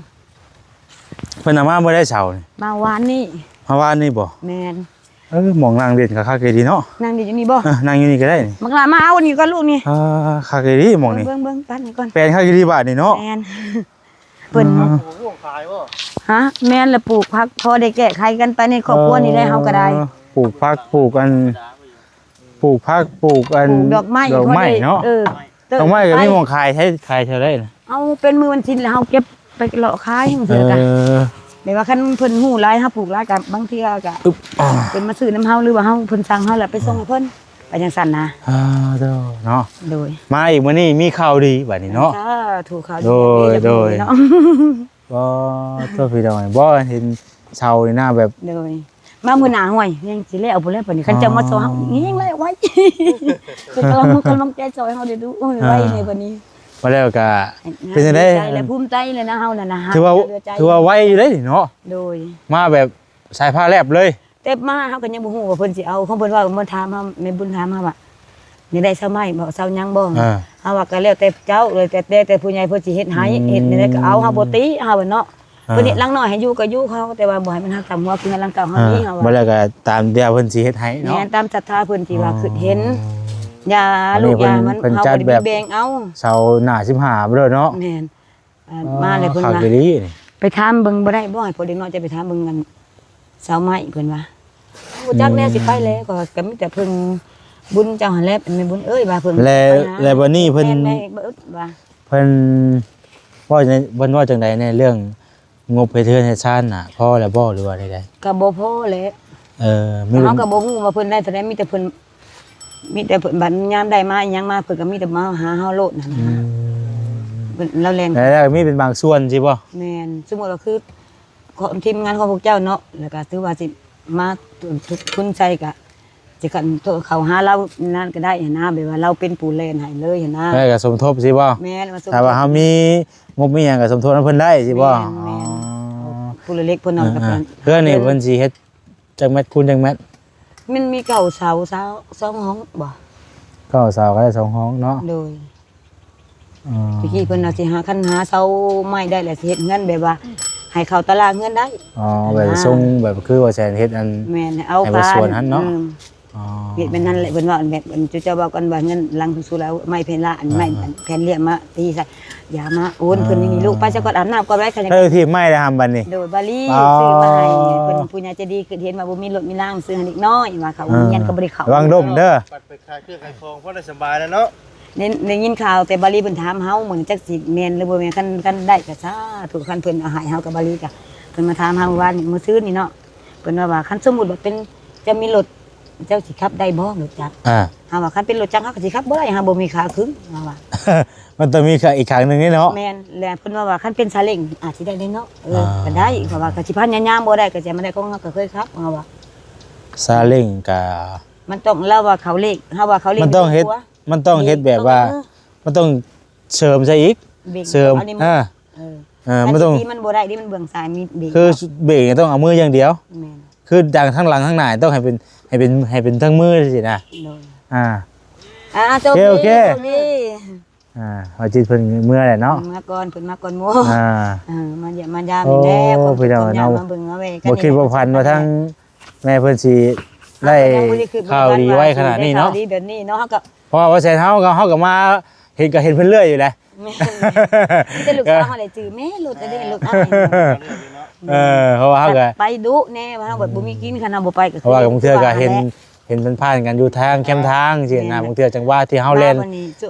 ເພິ່ນເອົາມາມື້ໃດເຊົ້ານີ້? ມາວານນີ້ ມາວານນີ້ບໍ່? ແມ່ນ ເອີ ໝ່ອງນັ່ງຫຼິ້ນກໍຄັກອີ່ຫຼີເນາະ ນັ່ງຫຼິ້ນຢູ່ນີ້ບໍ່? ເອີ ນັ່ງຢູ່ນີ້ກໍໄດ້ນີ້ ບັກຫຼ້າມາເອົານີ້ກ່ອນລູກນີ້ ອ່າ ຄັກອີ່ຫຼີໝ່ອງນີ້ ເບິ່ງໆໆ ກັນນີ້ກ່ອນ ແປນຄັກອີ່ຫຼີບາດນີ້ເນາະ ແມ່ນ ເພິ່ນ ອ່າ ປູກຂາຍບໍ່? ຮະ ແມ່ນລະ ປູກຜັກພໍໄດ້ແກ້ໄຂກັນໄປໃນຄອບຄົວນີ້ແຫຼະ ເອີ ເຮົາກໍໄດ້ ປູກຜັກ ປູກອັນ ປູກຜັກ ປູກອັນ ປູກດອກໄມ້ ດອກໄມ້ເນາະ ເອີ ດອກໄມ້ກໍມີໝ່ອງຂາຍ ໃຊ້ຂາຍແຖວໃດນະ? ເອົາເປັນມື້ວັນສິນແລ້ວເຮົາເກັບໄປເລາະຂາຍຈັ່ງຊີ້ລະກະ ເອີ ແບບວ່າຄັນເພິ່ນຮູ້ຫຼາຍ ເຮົາປູກຫຼາຍກະບາງເທື່ອກະ ອຶບ ເພິ່ນມາຊື້ນຳເຮົາ ຫຼືວ່າເຮົາ ເພິ່ນສັ່ງເຮົາແລ້ວໄປສົ່ງໃຫ້ເພິ່ນ ອ່າ ໄປຈັ່ງຊັ້ນນະ ອ່າ ໂດຍ ເນາະ ໂດຍ ມາອີກມື້ນີ້ມີຂ່າວດີບາດນີ້ເນາະ ສາທຸ ຂ່າວດີ ໂດຍ ເນາະ ໂດຍ ບໍ່ ໂທດ ພີ່ນ້ອງ ບໍ່ເຫັນເຊົານີ້ນະ ແບບ ໂດຍ ມາມື້ໜ້າ ຫ້ວຍ ຍັງຊິແລ້ວພຸ້ນແຫຼະ ບາດນີ້ ຄັນເຈົ້າມາຊ່ອຍເຮົາ ອໍ ແຮງຫຼາຍໄວ ເພິ່ນກຳລັງມຸກກຳລັງໃຈຊ່ອຍເຮົາເດ້ ໂອ້ຍ ອ່າ ໄວແດ່ບາດນີ້ ມາແລ້ວກະ ເປັນຈັ່ງໃດ? ດີໃຈ ແລະ ພູມໃຈເລີຍນະ ເຮົານັ້ນນະ ຖືວ່າ ຖືວ່າໄວຢູ່ເດ້ເນາະ ໂດຍ ມາແບບສາຍຟ້າແລບເລີຍ ແຕ່ມາເຮົາກໍຍັງບໍ່ຮູ້ວ່າເພິ່ນຊິເອົາ ຂອງເພິ່ນວ່າມາຖາມເຮົາ ແມ່ບຸນຖາມເຮົາວ່າ ຢາກໄດ້ເສົາໄມ້ບໍ່ ເສົາຫຍັງບໍ່ ອ່າ ເຮົາວ່າກໍແລ້ວແຕ່ເຈົ້າ ແລ້ວແຕ່ ແຕ່ ແຕ່ຜູ້ໃຫຍ່ເພິ່ນຊິເຮັດໃຫ້ ອືມ ເຮັດແນວໃດກໍເອົາ ເຮົາບໍ່ຕິເຮົາເນາະ ອ່າ ເພິ່ນເຮັດຫຼັງນ້ອຍໃຫ້ຢູ່ກໍຢູ່ເຂົາ ແຕ່ວ່າບໍ່ໃຫ້ມັນຫັກຕຳຫົວຄືເຮືອນຫຼັງເກົ່າເຮົານີ້ ອ່າ ເຮົາວ່າ ບໍ່ແລ້ວກໍຕາມທີ່ເພິ່ນຊິເຮັດໃຫ້ເນາະ ແມ່ນ ຕາມສັດທາເພິ່ນທີ່ວ່າ ອໍ ຄິດເຫັນ ຢ່າລູກຢ່າ ມັນ ເພິ່ນ ເຮົາ ຈັດແບບ ບໍ່ໄດ້ແບ່ງເອົາ ເສົາໜ້າສິບຫ້າພຸ້ນເນາະ ແມ່ນ ອ່າ ມາແລ້ວເພິ່ນວ່າ ຄັກອີ່ຫຼີນີ້ ໄປຖາມເບິ່ງບໍ່ໄດ້ບໍ່ ໃຫ້ພວກເດັກນ້ອຍຈະໄປຖາມເບິ່ງອັນເສົາໄມ້ ເພິ່ນວ່າ ບໍ່ຈັກແລ້ວ ອືມ ຊິໄປແລ້ວ ກໍ ກໍມີແຕ່ເພິ່ງບຸນເຈົ້າຫັ້ນແຫຼະ ແມ່ບຸນເອີຍ ວ່າເພິ່ງ ແລະ ແລະບັດນີ້ເພິ່ນ ແມ່ນແມ່ເບິດວ່າ ເພິ່ນເວົ້າໃນ ເພິ່ນເວົ້າຈັ່ງໃດໃນເລື່ອງງົບເຮັດເຮືອນເຮັດຊານນະ ພໍແລ້ວບໍ່ ຫຼືວ່າໃດໆ? ກໍບໍ່ພໍແຫຼະ ເອີ ມີ ເຮົາກໍບໍ່ຮູ້ວ່າເພິ່ນໄດ້ເທົ່າໃດ ມີແຕ່ເພິ່ນ ມີແຕ່ເພິ່ນ ບັດຍາມໄດ້ມາອີ່ຫຍັງມາ ເພິ່ນກໍມີແຕ່ມາຫາເຮົາໂລດຫັ້ນນະ ອືມ ເພິ່ນ ລາວແລ່ນ ແລ້ວ ແລ້ວມີເປັນບາງສ່ວນຊີ້ບໍ່? ແມ່ນ ສົມມຸດວ່າຄື ຂອງທີມງານຂອງພວກເຈົ້າເນາະ ແລ້ວກໍຖືວ່າຊິມາທຸນໃສ່ ກໍຊິຄັນໂທເຂົ້າຫາລາວນັ້ນກໍໄດ້ຫັ້ນນະ ແບບວ່າລາວເປັນຜູ້ແລ່ນໃຫ້ເລີຍຫັ້ນນະ ແລ້ວກໍສົມທົບຊີ້ບໍ່? ແມ່ນ ວ່າສົມທົບ ຖ້າວ່າເຮົາມີງົບມີຫຍັງກໍສົມທົບນຳເພິ່ນໄດ້ຊີ້ບໍ່? ແມ່ນ ອໍ ຜູ້ລະເລັກຜູ້ນ້ອຍກໍເປັນ ເອີ ເຮືອນນີ້ເພິ່ນຊິເຮັດ ຈັກແມັດຄູນຈັກແມັດ? ມັນມີເກົ້າເສົາ ຊາວ ສອງຫ້ອງບໍ່? ເກົ້າເສົາກໍໄດ້ສອງຫ້ອງເນາະ? ໂດຍ ອໍ ຕະກີ້ເພິ່ນວ່າຊິຫາ ຄັນຫາເສົາໄມ້ໄດ້ແລ້ວ ຊິເຮັດເຮືອນແບບວ່າໃຫ້ເຂົ້າຕາລາງເຮືອນໄດ້ ອໍ ແບບ ອ່າ ຊົງແບບຄືວ່າແສນເຮັດອັນ ແມ່ນ ເອົາ ໃຫ້ເພິ່ນ ການ ສວນຫັ້ນເນາະ ອືມ ອໍ ເຮັດແບບນັ້ນແຫຼະ ເພິ່ນວ່າແບບ ອັນ ເຈົ້າເວົ້າກັນວ່າເຮືອນຫຼັງສູງໆແລ້ວ ໄມ້ແຜ່ນລະ ອັນ ອ່າ ໄມ້ ອ່າ ອັນ ແຜ່ນລຽບມາຕີໃສ່ ຢ່າມາໂອນ ອ່າ ເພິ່ນນີ້ ລູກໄປຊະກ່ອນ ອາບນ້ຳກ່ອນໄວ້ ຄັນ ເອີ ທີ່ໄມ້ລະຫຳບັດນີ້ ໂດຍ ບາລີ ອໍ ຊື້ມາໃຫ້ ເພິ່ນຜູ້ໃຫຍ່ໃຈດີ ຄິດເຫັນວ່າບໍ່ມີລົດມີລາງ ຊື້ໃຫ້ເດັກນ້ອຍ ວ່າເຂົາ ອ່າ ໂຮງຮຽນກໍບໍ່ໄດ້ເຂົ້າ ລະວັງລົ້ມເດີ ໄປຂາຍເຄື່ອງຂາຍຂອງພໍໄດ້ສະບາຍແລ້ວເນາະ ໄດ້ ໄດ້ຍິນຂ່າວແຕ່ບາລີເພິ່ນຖາມເຮົາ ມື້ນີ້ຈັກຊິແມ່ນຫຼືບໍ່ແມ່ນ ຄັນ ຄັນໄດ້ກໍສາທຸ ຄັນເພິ່ນເອົາໃຫ້ເຮົາກໍບາລີກໍ ເພິ່ນມາຖາມເຮົາມື້ວານນີ້ ມື້ຊືນນີ້ເນາະ ເພິ່ນວ່າ ວ່າຄັນສົມມຸດວ່າເປັນ ເຈົ້າມີລົດ ເຈົ້າຊິຂັບໄດ້ບໍ່ລົດຈັກ? ອ່າ ເຮົາວ່າຄັນເປັນລົດຈັກເຮົາກໍຊິຂັບບໍ່ໄດ້ ເຮົາບໍ່ມີຂາຂຶງ ເຮົາວ່າ ມັນຕ້ອງມີຂາອີກຂ້າງໜຶ່ງເດ້ເນາະ ແມ່ນ ແລະເພິ່ນວ່າ ວ່າຄັນເປັນຊາເລັງອາດຊິໄດ້ເດ້ເນາະ ເອີ ອ່າ ກໍໄດ້ ເພາະວ່າກໍຊິພະຍາຍາມບໍ່ໄດ້ ກໍຈະມາໄດ້ ຂອງເຮົາກໍເຄີຍຂັບ ເຮົາວ່າ ຊາເລັງກໍ ມັນຕ້ອງ ລາວວ່າເຂົາເລກ ເຮົາວ່າເຂົາເລກ ມັນຕ້ອງເຮັດ ມັນຕ້ອງເຮັດແບບວ່າ ເອີ ມັນຕ້ອງເສີມໃສ່ອີກ ເບຣກ ເສີມ ອັນນີ້ ອ່າ ເອີ ເອີ ມັນຕ້ອງ ມັນບໍ່ໄດ້ເດ້ ມັນເບື້ອງຊ້າຍມີເບຣກ ຄືເບຣກຕ້ອງເອົາມືຢ່າງດຽວ ແມ່ນ ຄືດັງທາງຫຼັງທາງໜ້າຕ້ອງໃຫ້ເປັນ ໃຫ້ເປັນ ໃຫ້ເປັນທາງມືຊີ້ນະ ໂດຍ ອ່າ ອ່າ ໂອເຄ ໂອເຄ ໂຊກດີ ອ່າ ວ່າຈິດເພິ່ນເມືອແຫຼະເນາະ ເມືອກ່ອນ ເພິ່ນມາກ່ອນໝູ່ ອ່າ ເອີ ມາຢ້ຽມມາຢາມແລ້ວ ໂອ້ ພີ່ນ້ອງເນາະ ມາເບິ່ງມາແວ່ ບໍ່ຄິດບໍ່ຝັນວ່າທາງແມ່ເພິ່ນຊິໄດ້ຂ່າວດີໄວຂະໜາດນີ້ເນາະ ເຮົາກໍຍັງບໍ່ໄດ້ຄິດບໍ່ຝັນວ່າທາງ ແມ່ເພິ່ນຊິໄດ້ຂ່າວດີໄວຂະໜາດນີ້ເນາະ ເຮົາກໍ ເພາະວ່າບໍ່ແຊນເຮົາກໍ ເຮົາກໍມາເຫັນ ກໍເຫັນເພິ່ນເລື້ອຍຢູ່ແຫຼະ ແມ່ນ ມີແຕ່ລູກສາວເຮົາແຫຼະຈື່ ແມ່ລົດອັນນີ້ລົດອັນນີ້ ເອີ ເພາະວ່າເຮົາກໍໄປດຸແດ່ ວ່າເຮົາແບບບໍ່ມີກິນ ຄັນເຮົາບໍ່ໄປກໍ ເພາະວ່າບາງເທື່ອກໍເຫັນ ເຫັນມັນຜ່ານກັນຢູ່ທາງແຄມທາງຊີ້ນະ ແມ່ນ ບາງເທື່ອຈັງຫວະທີ່ເຮົາແລ່ນ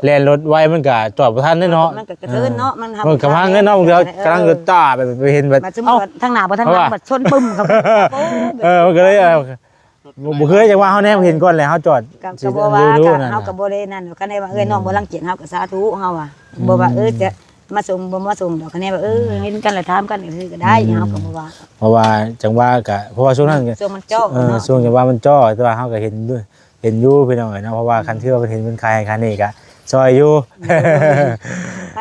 ແລ່ນລົດໄວມັນກໍຈອດບໍ່ທັນເດ້ເນາະ ມັນກໍກະເທີນເນາະ ມັນ ເອີ ມັນກຳລັງເດ້ເນາະ ບາງເທື່ອກຳລັງຕາ ໄປ ໄປເຫັນແບບ ບາດສົມມຸດວ່າທາງໜ້າບໍ່ທັນຫຼັງ ບາດຊົນປຶ້ມເຂົ້າໄປ ໂອ້ ເອີ ມັນກໍເລີຍ ບໍ່ ບໍ່ເຄີຍ ຈັ່ງວ່າເຮົາແນມເຫັນກ່ອນແຫຼະ ເຮົາຈອດ ກໍ ກໍບໍ່ວ່າ ກໍເຮົາກໍບໍ່ໄດ້ນັ້ນ ຄັນໄດ້ວ່າເອື້ອຍນ້ອງບໍ່ລັງກຽດເຮົາກໍສາທຸ ເຮົາວ່າ ອືມ ບໍ່ວ່າ ເອີ ຈະມາສົ່ງບໍ່ມາສົ່ງດອກ ຄັນໄດ້ວ່າ ເອີ ອືມ ເຫັນກັນແລ້ວຖາມກັນກໍຄືກໍໄດ້ ອືມ ເຮົາກໍບໍ່ວ່າ ເພາະວ່າຈັງຫວະກໍ ເພາະວ່າຊ່ວງນັ້ນ ຊ່ວງມັນເຈາະ ເອີ ເນາະ ຊ່ວງຈັງຫວະມັນເຈາະ ແຕ່ວ່າເຮົາກໍເຫັນຢູ່ ເຫັນຢູ່ພີ່ນ້ອງເອີຍເນາະ ເພາະວ່າ ອືມ ຄັນຖືວ່າເພິ່ນເຫັນເພິ່ນຂາຍໃຫ້ຂາຍນີ້ກໍຊ່ອຍຢູ່ ໂດຍ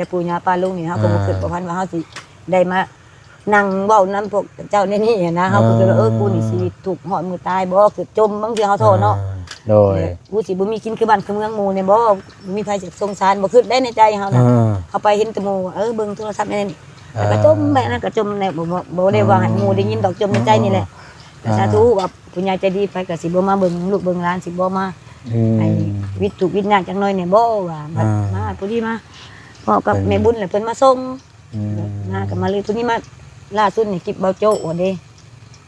ຍາປູ່ຍາປ້າລຸງນີ້ ເຮົາກໍບໍ່ ອ່າ ຄິດບໍ່ຝັນວ່າເຮົາຊິໄດ້ມາ ນັ່ງເວົ້ານຳພວກເຈົ້າໃນນີ້ຫັ້ນນະ ເຮົາກໍຄິດວ່າ ເອີ ເອີ ກູນີ້ຊິທຸກຮອດມື້ຕາຍບໍ່ ຄືຈົມ ບາງເທື່ອເຮົາທໍ້ເນາະ ອ່າ ໂດຍ ແບບ ກູຊິບໍ່ມີກິນຄືບ້ານຄືເມືອງໝູ່ແດ່ບໍ່ ບໍ່ມີໃຜຈະສົງສານ ບໍ່ຄິດໄດ້ໃນໃຈເຮົານະ ອ່າ ເຮົາໄປເຫັນແຕ່ໝູ່ ເອີ ເບິ່ງໂທລະສັບແນວນີ້ ອ່າ ແລ້ວກໍຈົມໄປ ອັນນັ້ນກໍຈົມແລ້ວ ບໍ່ ບໍ່ ບໍ່ໄດ້ວ່າໃຫ້ໝູ່ໄດ້ຍິນດອກ ຈົມໃນໃຈນີ້ແຫຼະ ອ່າ ສາທຸວ່າຜູ້ໃຫຍ່ໃຈດີໄປກໍຊິບໍ່ມາເບິ່ງລູກເບິ່ງຫຼານ ຊິບໍ່ມາ ອືມ ໃຫ້ວິດທຸກວິດຍາກຈັກໜ້ອຍແດ່ບໍ່ ວ່າ ອ່າ ມາ ພໍດີມາ ພໍ້ກັບ ເພິ່ນ ແມ່ບຸນແຫຼະ ເພິ່ນມາສົ່ງ ອືມ ມາກໍມາເລີຍ ຜູ້ນີ້ມາລ່າສຸດນີ້ ຄລິບບ່າວໂຈ້ອັນເດ້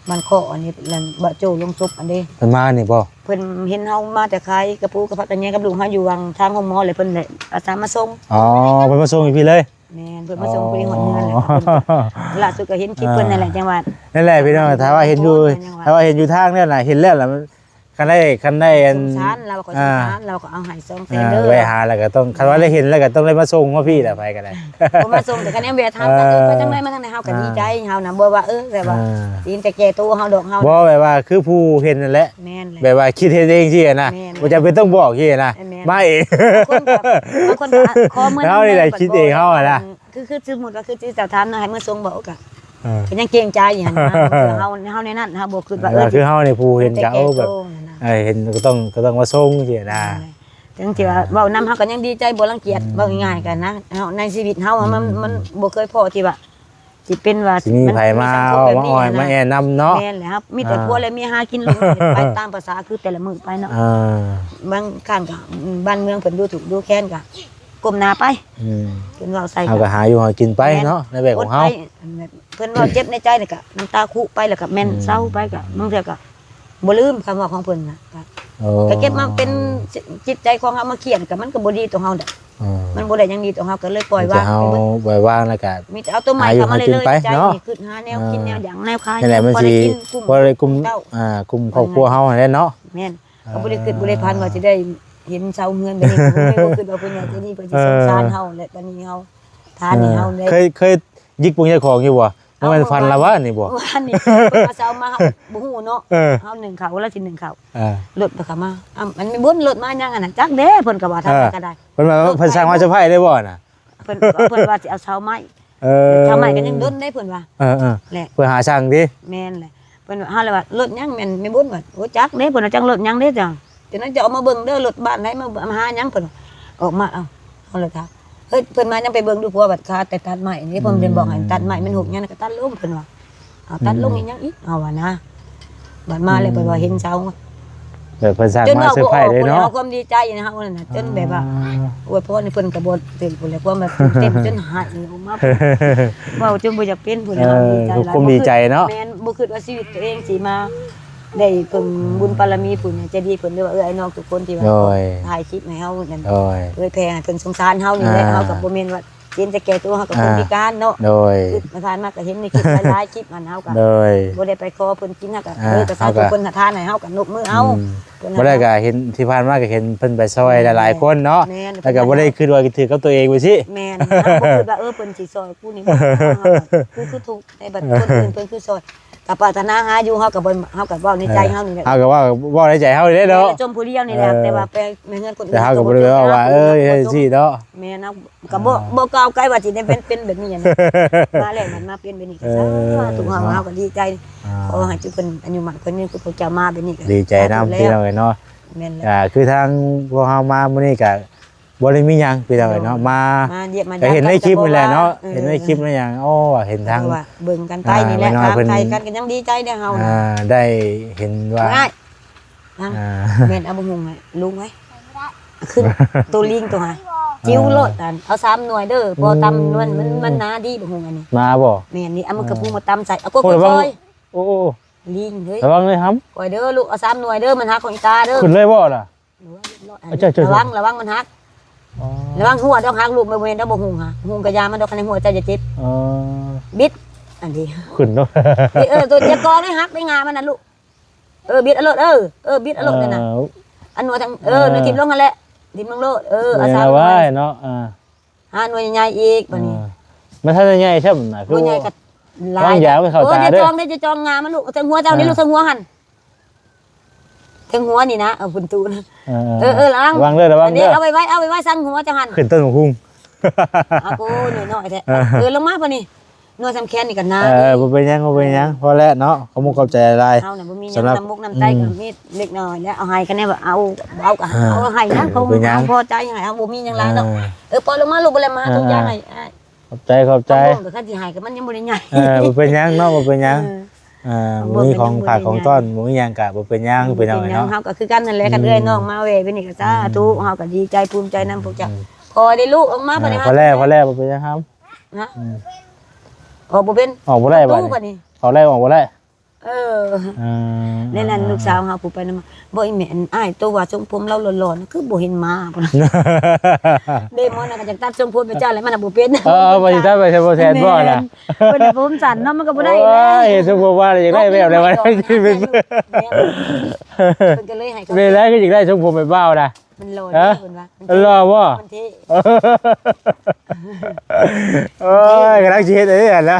ບ້ານເຄາະອັນນີ້ ແລ້ວບ່າວໂຈ້ລົງສົບອັນເດ້ ເພິ່ນມານີ້ບໍ່? ເພິ່ນເຫັນເຮົາມາແຕ່ຂາຍກະປູກັບຜັກກະແຍງກັບລູກເຮົາຢູ່ຫວ່າງທາງໂຮງໝໍ ແລ້ວເພິ່ນແຫຼະອາສາມາສົ່ງ ອໍ ເພິ່ນມາສົ່ງຢູ່ພີ້ເລີຍ ແມ່ນ ເພິ່ນມາສົ່ງ ອໍ ຜູ້ທີ່ຮອດເຮືອນແຫຼະ ລ່າສຸດກໍເຫັນຄລິບເພິ່ນນັ້ນແຫຼະ ອ່າ ຈັ່ງວ່າ ນັ້ນແຫຼະພີ່ນ້ອງ ຖ້າວ່າເຫັນຢູ່ ຖ້າວ່າເຫັນຢູ່ທາງນັ້ນນະ ເຫັນແລ້ວລະ ຄັນໄດ້ ຄັນໄດ້ອັນ ສົງສານລາວ ຂ້ອຍສົງສານລາວ ກໍເອົາໃຫ້ສອງແສນເດີ ແວະຫາແລ້ວກໍຕ້ອງ ຄັນວ່າໄດ້ເຫັນແລ້ວກໍຕ້ອງໄດ້ມາສົ່ງມາພີ້ແຫຼະ ໃຜກໍໄດ້ ບໍ່ມາສົ່ງ ແຕ່ຄັນຍັງແວະຖາມ ເອີ ເອີ ໄປທາງໃດມາທາງໃດ ເຮົາກໍດີໃຈ ອ່າ ເຮົານະ ບໍ່ວ່າ ເອີ ແບບວ່າ ອ່າ ຊິເຫັນແຕ່ແກ່ໂຕເຮົາດອກ ເຮົາ ບໍ່ ແບບວ່າຄືຜູ້ເຫັນນັ້ນແຫຼະ ແມ່ນແຫຼະ ແບບວ່າຄິດເຫັນເອງຊີ້ນະ ແມ່ນ ບໍ່ຈຳເປັນຕ້ອງບອກຊີ້ນະ ແມ່ນ ມາເອງ ບາງຄົນກໍ ບາງຄົນກໍຂໍເງິນ ເຮົານີ້ແຫຼະຄິດເອງເຮົານະ ຄື ຄືສົມມຸດວ່າຄືເຈົ້າຖາມນະ ໃຫ້ມາສົ່ງບໍ່ ກໍ ເອີ ກໍຍັງເກງໃຈຫັ້ນນະ ເຮົາ ເຮົາໃນນັ້ນ ເຮົາບໍ່ຄິດວ່າ ເອີ ຄືເຮົານີ້ຜູ້ເຫັນກໍ ເອີ ແບບ ເອີ ເຫັນກໍຕ້ອງ ກໍຕ້ອງມາສົ່ງຊີ້ນະ ເອີ ເຖິງຊິວ່າ ອ່າ ເວົ້ານຳເຮົາກໍຍັງດີໃຈ ບໍ່ລັງກຽດ ອືມ ເວົ້າງ່າຍໆກັນນະ ເຮົາໃນຊີວິດເຮົາ ອືມ ມັນ ມັນບໍ່ເຄີຍພໍ້ທີ່ວ່າ ຊິເປັນວ່າ ຊິມີໃຜມາເວົ້າມາອ້ອຍມາແອນນຳເນາະ ແມ່ນແຫຼະ ເຮົາມີແຕ່ ອ່າ ຜົວແລະເມຍຫາກິນລົງໄປຕາມພາສາ ຄືແຕ່ລະມື້ໄປເນາະ ອ່າ ບາງຄັ້ງກໍ ອືມ ບ້ານເມືອງເພິ່ນດູທຸກດູແຄ້ນກໍກົ້ມໜ້າໄປ ອືມ ເພິ່ນເວົ້າໃສ່ ເຮົາກໍຫາຢູ່ຫາກິນໄປເນາະ ໃນແບບຂອງເຮົາ ແມ່ນ ອົດໄປ ເພິ່ນເວົ້າເຈັບໃນໃຈນີ້ກະນ້ຳຕາຄຸໄປ ແລ້ວກະແມ່ນ ອືມ ເຊົາໄປ ກະບາງເທື່ອກະບໍ່ລືມຄຳເວົ້າຂອງເພິ່ນນະ ກະ ໂອ້ ກະເກັບມາເປັນຈິດໃຈຂອງເຮົາ ມາຄຽດກະມັນກະບໍ່ດີຕໍ່ເຮົາດອກ ອືມ ມັນບໍ່ໄດ້ຫຍັງດີຕໍ່ເຮົາ ກະເລີຍປ່ອຍວາງ ມີແຕ່ເຮົາປ່ອຍວາງ ແລ້ວກະມີແຕ່ເອົາຕົວໃໝ່ເຂົ້າມາເລີຍ ໃຈນີ້ຄຶດຫາແນວກິນແນວຫຍັງແນວຂາຍ ອ່າ ນັ້ນແຫຼະ ມັນຊິພໍໄດ້ກຸ້ມ ພາໄດ້ກຸ້ມ ອ່າ ກຸ້ມຄອບຄົວເຮົາຫັ້ນແຫຼະເນາະ ແມ່ນ ອ່າ ກະບໍ່ໄດ້ຄຶດບໍ່ໄດ້ຝັນວ່າຊິໄດ້ເຫັນເສົາເຮືອນແບບນີ້ ກະບໍ່ໄດ້ຄິດວ່າເພິ່ນວ່າຈະມີເພິ່ນຊິສົງສານເຮົາ ແລະ ປານນີ້ເຮົາ ທ່ານໃຫ້ເຮົາໄດ້ ເຄີຍ ເຄີຍ ຢິກເບິ່ງເຈົ້າຂອງຢູ່ບໍ່? ບໍ່ແມ່ນຝັນລະວະນີ້ບໍ່? ວານນີ້ເພິ່ນມາເຊົ້າມາ ເຮົາບໍ່ຮູ້ເນາະ ເອີ ເຮົາໜຶ້ງເຂົ້າ ລາວຊິໜຶ້ງເຂົ້າ ເອີ ລົດເພິ່ນກໍມາ ອ້າວ ອັນແມ່ບຸນລົດມາຫຍັງຫັ້ນນະ ຈັກເດ້ ເພິ່ນກໍວ່າທາງ ເອີ ກໍໄດ້ ເພິ່ນວ່າເພິ່ນສັ່ງມາເຊີໄພຣໄດ້ບໍ່ນະ? ເພິ່ນ ເພິ່ນວ່າຊິເອົາເສົາໄມ້ ເອີ ເສົາໄມ້ກໍຍັງດົນເດ້ເພິ່ນວ່າ ເອີໆ ແຫຼະ ເພິ່ນຫາສັ່ງຕິ ແມ່ນແຫຼະ ເພິ່ນວ່າ ເຮົາເລີຍວ່າ ລົດຫຍັງແມ່ນແມ່ບຸນວ່າ ໂອ້ ຈັກເດ້ ເພິ່ນວ່າ ຈັ່ງລົດຫຍັງເດ້ຈັ່ງ ຈາກນັ້ນຈະອອກມາເບິ່ງເດີ ລົດບ້ານໃດ ມາ ມາຫາຫຍັງ ເພິ່ນວ່າ ອອກມາ ເອົ້າ ເຮົາເລີຍຖາມ ເຮີ້ຍ ເພິ່ນມາຍັງໄປເບິ່ງດູ ຜົວບັດຄາແຕ່ຕັດໄມ້ນີ້ ເພິ່ນບໍ່ໄດ້ບອກໃຫ້ຕັດໄມ້ ມັນຫົກຫຍັງກໍຕັດລົງ ເພິ່ນວ່າ ເອົາຕັດລົງ ອືມ ອີຫຍັງອີກ ເຮົາວ່ານະ ບັດມາແລ້ວ ອືມ ເພິ່ນວ່າເຫັນເສົາ ແບບເພິ່ນສ້າງມາເຊີໄພຣເດ້ເນາະ ຈົນເວົ້າບໍ່ອອກ ເວົ້າຄວາມດີໃຈນະ ເຮົານັ້ນນະ ຈົນແບບວ່າ ອ່າ ອວຍພອນໃຫ້ເພິ່ນກໍບໍ່ຖືກພຸ້ນແຫຼະ ຄວາມວ່າຕື່ນເຕັ້ນຈົນໄຫ້ອອກມາ ເວົ້າຈົນບໍ່ຢາກເປັນພຸ້ນແຫຼະ ເອີ ເຮົາດີໃຈຫຼາຍ ຄວາມດີໃຈເນາະ ແມ່ນ ບໍ່ຄິດວ່າຊີວິດຕົວເອງຊິມາ ໄດ້ເພິ່ງ ອືມ ບຸນບາລະມີຜູ້ໃຫຍ່ໃຈດີເພິ່ນ ຫຼືວ່າເອື້ອຍອ້າຍນ້ອງທຸກຄົນທີ່ວ່າ ໂດຍ ຖ່າຍຄລິບໃຫ້ເຮົານັ້ນ ໂດຍ ເຜີຍແຜ່ໃຫ້ເພິ່ນສົງສານເຮົານີ້ແຫຼະ ອ່າ ເຮົາກໍບໍ່ແມ່ນວ່າ ເຫັນແຕ່ແກ່ໂຕເຮົາກໍຄົນ ອ່າ ພິການເນາະ ໂດຍ ຄືຜ່ານມາກໍເຫັນໃນຄລິບຫຼາຍໆຄລິບຫັ້ນ ເຮົາກໍ ໂດຍ ບໍ່ໄດ້ໄປຂໍເພິ່ນກິນ ເຮົາກໍ ອ່າ ເອີ ກໍສາທຸ ເພິ່ນຫາທານໃຫ້ເຮົາກໍນົບມືເອົາ ອືມ ເພິ່ນ ບໍ່ໄດ້ກໍເຫັນທີ່ຜ່ານມາກໍເຫັນເພິ່ນໄປຊ່ອຍ ແມ່ນ ຫຼາຍໆຄົນເນາະ ແມ່ນ ແລ້ວກໍບໍ່ໄດ້ຄິດວ່າຖືກກັບຕົວເອງໄປຊີ້ ແມ່ນ ເຮົາບໍ່ຄິດວ່າ ເອີ ເພິ່ນຊິຊ່ອຍກູນີ້ ກູຄືທຸກ ໃນບັດຄົນອື່ນເພິ່ນຄືຊ່ອຍ ກໍປາດຖະໜາຫາຢູ່ ເຮົາກໍບໍ່ ເຮົາກໍເວົ້າໃນໃຈເຮົານີ້ແຫຼະ ເຮົາກໍເວົ້າ ເວົ້າໃນໃຈເຮົານີ້ແຫຼະເນາະ ແມ່ນ ແມ່ນ ແຕ່ວ່າໄປໃນເຮືອນຄົນອື່ນ ແຕ່ເຮົາກໍບໍ່ໄດ້ເວົ້າວ່າ ເອີ ເຮັດຈັ່ງຊີ້ເນາະ ແມ່ນ ເຮົາກໍບໍ່ ອ່າ ບໍ່ກ້າວໄກວ່າຊິໄດ້ເປັນ ເປັນແບບນີ້ຫັ້ນນະ ມາແລ້ວມັນມາເປັນແບບນີ້ກໍ ເອີ ສາທຸ ເຮົາ ເນາະ ເຮົາກໍດີໃຈ ອ່າ ຂໍໃຫ້ຈຸເພິ່ນອາຍຸໝັ້ນຂວັນຍືນ ຄືພວກເຈົ້າມາແບບນີ້ກໍ ດີໃຈນຳ ສາທຸແລ້ວ ພີ່ນ້ອງເອີຍເນາະ ແມ່ນແລ້ວ ອ່າ ຄືທາງພວກເຮົາມາມື້ນີ້ກໍ ບໍ່ໄດ້ມີຫຍັງພີ່ນ້ອງເອີຍເນາະ ມາ ມາຢ້ຽມມາຢາມ ກໍເຫັນໃນຄລິບນີ້ແຫຼະເນາະ ເອີ ເຫັນໃນຄລິບໃນຫຍັງ ໂອ້ ເຫັນທາງ ເອີ ວ່າເບິ່ງກັນໄປນີ້ແຫຼະ ອ່າ ຖາມໄຖ່ກັນກໍຍັງດີໃຈເດ້ເຮົາ ອ່າ ໄດ້ເຫັນວ່າ ອ່າ ແມ່ນ ເອົາບັກຫຸ່ງໃຫ້ລຸງໄວ້ ຂຶ້ນ ໂຕລີງໂຕຫາ ຈິ້ວໂລດ ອັນ ເອົາສາມໜ່ວຍເດີ ພໍຕຳນວນ ມັນ ມັນໜາດີບັກຫຸ່ງອັນນີ້ ໜາບໍ່ ແມ່ນນີ້ ເອົາໝາກກະພຸງມາຕຳໃສ່ ເອົາກົກ ໂອ້ ລະວັງ ໂອ້ ລີງເອີຍ ລະວັງເລີຍຫຳ ຂ້ອຍເດີລູກ ເອົາສາມໜ່ວຍເດີ ມັນຫັກຂອງອີຕາເດີ ຂຶ້ນເລີຍບໍ່ລະ ລະວັງ ລະວັງມັນຫັກ ອໍ ລະວັງຫົວດອກຫັກລູກ ບໍ່ແມ່ນດອກ ບໍ່ຫຸ່ງຫາ ຫຸ່ງກະຢາມັນດອກ ຄັນໃນຫົວເຈົ້າຈະເຈັບ ອໍ ບິດ ອັນນີ້ ຂຶ້ນເນາະ ເອີ ໂຕຈະກອງໃຫ້ຫັກໄດ້ງາມັນນະລູກ ເອີ ບິດເອົາໂລດ ເອີ ເອີ ບິດເອົາໂລດນັ້ນນະ ເອີ ອັນໜ່ວຍທາງ ເອີ ເອີ ໜ່ວຍຖິ້ມລົງຫັ້ນແຫຼະ ຖິ້ມລົງໂລດ ເອີ ເອົາສາມໜ່ວຍ ເນາະ ອ່າ ຫ້າໜ່ວຍໃຫຍ່ອີກບາດນີ້ ອ່າ ມັນທັນໄດ້ໃຫຍ່ຊ້ຳນະ ຄື ໜ່ວຍໃຫຍ່ກໍຫຼາຍ ວາງຢາໄວ້ເຂົ້າຕາເດີ ໂອ້ຍ ຢ່າຈອງເດີ ຢ່າຈອງງາມັນລູກ ເທິງຫົວເຈົ້ານີ້ລູກ ອ່າ ເທິງຫົວຫັ້ນ ເທິງຫົວນີ້ນະ ເອົາພຸ້ນຕູນະ ເອີ ເອີ ເອີ ລະວັງ ລະວັງເດີ ລະວັງເດີ ເອົາໄວ້ໄວ້ ເອົາໄວ້ໄວ້ສັງຫົວເຈົ້າຫັ້ນ ຂຶ້ນຕົ້ນຫຸ່ງ ອາໂກ ໜ້ອຍໆແທ້ ເອີ ລົງມາບາດນີ້ ໜ່ວຍສຳແຂນນີ້ກໍໜາ ເອີ ບໍ່ເປັນຫຍັງ ບໍ່ເປັນຫຍັງ ພໍແລ້ວເນາະ ຂອບມຸກຂອບໃຈຫຼາຍໆ ເຮົານະບໍ່ມີຫຍັງ ສຳລັບ ນ້ຳມຸກນ້ຳໃຈກໍມີເລັກນ້ອຍແລ້ວ ເອົາໃຫ້ຄະແນນວ່າເອົາ ເອົາກໍ ອ່າ ເອົາໃຫ້ນະ ເຂົາ ເປັນຫຍັງ ເຮົາພໍໃຈໃຫ້ ເຮົາບໍ່ມີຫຍັງຫຼາຍເນາະ ອ່າ ເອີ ພໍລົງມາລູກ ບໍ່ແລ້ວມາຫາ ອ່າ ຖົງຢາໃຫ້ອ້າຍ ຂອບໃຈ ຂອບໃຈ ເອົາບໍ່ ກໍຄັນຊິໃຫ້ກໍມັນຍັງບໍ່ໄດ້ໃຫຍ່ ເອີ ບໍ່ເປັນຫຍັງເນາະ ບໍ່ເປັນຫຍັງ ເອີ ອ່າ ບໍ່ມີຂອງຝາກຂອງຕ້ອນ ບໍ່ມີຫຍັງກະບໍ່ເປັນຫຍັງ ພີ່ນ້ອງເອີຍເນາະ ເຮົາກໍຄືກັນຫັ້ນແຫຼະ ຄັນເອື້ອຍນ້ອງມາແວ່ໄປນີ້ກໍສາທຸ ເຮົາກໍດີໃຈພູມໃຈນຳພວກເຈົ້າ ພໍໄດ້ລູກອອກມາ ອ່າ ພໍແລ້ວ ພໍແລ້ວ ບໍ່ເປັນຫຍັງ ຮະ ອອກບໍ່ເປັນ ອອກບໍ່ໄດ້ບາດນີ້ ເຂົ້າໄດ້ອອກບໍ່ໄດ້ ເອີ ເອີ ແນວນັ້ນ ລູກສາວເຮົາຜູ້ໄປນຳ ບໍ່ ອີແມ່ ອັນອ້າຍໂຕວ່າຊົງຜົມລາວຫຼໍ່ໆ ຄືບໍ່ເຫັນມາ ເດ ໝໍນະກໍຢາກຕັດຊົງຜົມໃຫ້ເຈົ້າແຫຼະ ມັນບໍ່ເປັນ ເອີ ວ່າຊິຕັດໄປໃສ່ບໍ່ແຊນບໍ່ລະ ເພິ່ນຜົມສັ້ນເນາະ ມັນກໍບໍ່ໄດ້ ໂອ້ຍ ຊົງຜົມວ່າຢາກໄດ້ແບບໃດວະ ເພິ່ນກໍເລີຍໃຫ້ ເປັນໄດ້ຄືຢາກໄດ້ຊົງຜົມແບບບ່າວນະ ມັນຫຼໍ່ເດ້ ເພິ່ນວ່າ ມັນຫຼໍ່ບໍ່ ມັນເທ່ ໂອ້ຍ ກຳລັງຊິເຮັດອັນນີ້ຫັ້ນແຫຼະ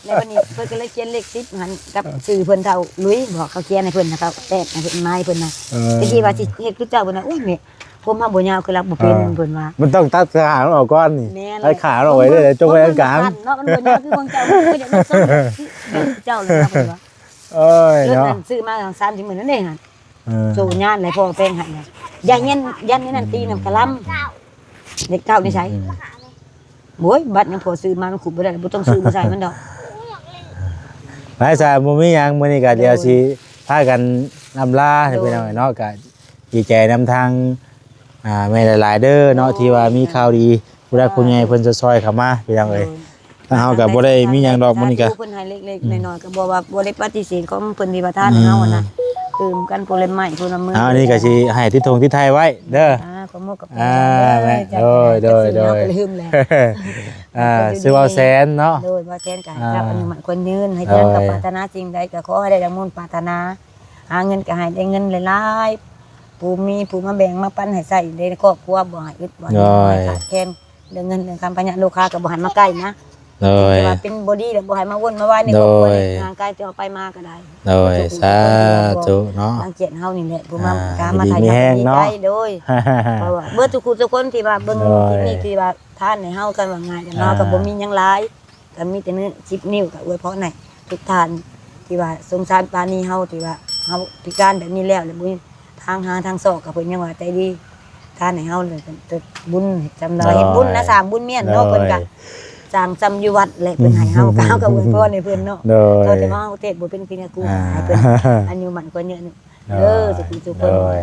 ແລ້ວບັດນີ້ເພິ່ນກໍເລີຍຂຽນເລກສິບຫັ້ນກັບຊື່ເພິ່ນ ທ້າວລຸຍ ບອກເຂົາຂຽນໃຫ້ເພິ່ນນະ ເຂົາແຕ້ມໃຫ້ເພິ່ນ ມາໃຫ້ເພິ່ນນະ ເອີ ແຕ່ທີ່ວ່າຊິເຮັດຄືເຈົ້າ ເພິ່ນວ່າ ໂອ້ຍ ແມ່ ຜົມເຮົາບໍ່ຍາວ ຄືລະບໍ່ເປັນ ເອີ ເພິ່ນວ່າ ມັນຕ້ອງຕັດຂາອອກກ່ອນນີ້ ແມ່ນ ຕັດຂາອອກໄວ້ເລີຍ ຈົງໄວ້ກາງ ເນາະ ມັນບໍ່ຍາວຄືຂອງເຈົ້າ ຄືຢາກໄດ້ຊົງແບບເຈົ້າເລີຍນະ ເພິ່ນວ່າ ໂອ້ຍ ເນາະ ຊື້ມາສາມສີ່ໝື່ນນັ້ນເດ້ ເອີ ໂຊຍານແຫຼະ ພໍ່ແປງໃຫ້ນະ ຢ່າຮຽນ ຢ້ານໃນນັ້ນຕີນຳກະລຳ ເດັກເກົ່ານີ້ໃສ ອືມ ໂອ້ຍ ບັດຍັງພໍຊື້ມາ ມັນຂຸດບໍ່ໄດ້ ບໍ່ຕ້ອງຊື້ມາໃສ່ມັນດອກ ໄປຊະ ບໍ່ມີຫຍັງ ມື້ນີ້ກໍ ໂດຍ ດຽວຊິພາກັນອຳລາ ໂດຍ ພີ່ນ້ອງເນາະ ກໍດີໃຈນຳທາງ ອ່າ ແມ່ຫຼາຍໆເດີເນາະ ໂດຍ ທີ່ວ່າມີຂ່າວດີ ຜູ້ຫຼັກຜູ້ໃຫຍ່ເພິ່ນຊ່ອຍໆເຂົ້າມາ ພີ່ນ້ອງເອີຍ ໂດຍ ທາງເຮົາກໍບໍ່ໄດ້ມີຫຍັງດອກ ມື້ນີ້ກໍ ເພິ່ນໃຫ້ເລັກໆ ອືມ ນ້ອຍໆ ກໍບໍ່ວ່າ ບໍ່ໄດ້ປະຕິເສດຂອງເພິ່ນທີ່ວ່າທານໃຫ້ເຮົາຫັ້ນນະ ອືມ ຕື່ມກັນຜົນໄມ້ ຜົນເມືອງ ອ່າ ອັນນີ້ກໍຊິໃຫ້ຕິດຖົງຕິດໄທໄວ້ເດີ ອ່າ ຂອບມຸກຂອບໃຈ ອ່າ ເດີ ແມ່ນ ໂດຍ ໂດຍ ໂດຍ ເຮົາກໍລືມແລ້ວ ອ່າ ຊື່ວ່າແສນເນາະ ໂດຍ ວ່າແສນກໍໃຫ້ເຈົ້າ ອ່າ ອາຍຸໝັ້ນຂວັນຍືນ ເຮັດຫຍັງກໍ ໂດຍ ປາດຖະໜາສິ່ງໃດກໍຂໍໃຫ້ໄດ້ດັ່ງມຸ່ງປາດຖະໜາ ຫາເງິນກໍໃຫ້ໄດ້ເງິນຫຼາຍໆ ຜູ້ມີຜູ້ມາແບ່ງມາປັນໃຫ້ໃຊ້ໃນຄອບຄົວ ບໍ່ໃຫ້ອຶດ ບໍ່ໃຫ້ ໂດຍ ຂາດແຄນ ເລື່ອງເງິນເລື່ອງຄຳ ພະຍາດໂລຄາກໍບໍ່ໃຫ້ມາໃກ້ນະ ໂດຍ ແຕ່ວ່າເປັນບໍ່ດີແລ້ວບໍ່ໃຫ້ມາວົນມາວາຍໃນຄອອບຄົວ ໂດຍ ຮ່າງກາຍທີ່ເຮົາໄປມາກໍໄດ້ ໂດຍ ສາທຸເນາະ ລັງກຽດເຮົານີ້ແຫຼະ ຜູ້ມາ ອ່າ ກາມາຖ່າຍທຳ ດີມີແຮງເນາະ ດີໃຈ ໂດຍ ເພາະວ່າເບິດທຸກຜູ້ທຸກຄົນທີ່ວ່າເບິ່ງ ໂດຍ ຄລິບນີ້ ທີ່ວ່າທານໃຫ້ເຮົາ ຄັນວ່າງ່າຍກັນເນາະ ອ່າ ກໍບໍ່ມີຫຍັງຫຼາຍ ກໍມີແຕ່ມື້ສິບນິ້ວ ກໍອວຍພອນໃຫ້ທຸກທ່ານ ທີ່ວ່າສົງສານປານີເຮົາ ທີ່ວ່າເຮົາພິການແບບນີ້ແລ້ວ ແລ້ວບໍ່ມີທາງຫາທາງຊອກ ກໍເພິ່ນຍັງວ່າໃຈດີ ທານໃຫ້ເຮົາເລີຍ ເປັນບຸນ ຈຳລອຍເຮັດບຸນນະ ໂດຍ ສ້າງບຸນມ້ຽນເນາະ ໂດຍ ເພິ່ນກໍສ້າງຊ່ຳຢູ່ວັດແຫຼະ ເພິ່ນໃຫ້ເຮົາ ກໍເຮົາກໍອວຍພອນໃຫ້ເພິ່ນເນາະ ໂດຍ ເຮົາແຕ່ວ່າເຮົາເທດບໍ່ເປັນ ເປັນຫຍັງ ອ່າ ໃຫ້ເພິ່ນອາຍຸໝັ້ນຂວັນຍືນ ໂດຍ ເດີ ສຸຂິສຸຂະ ໂດຍ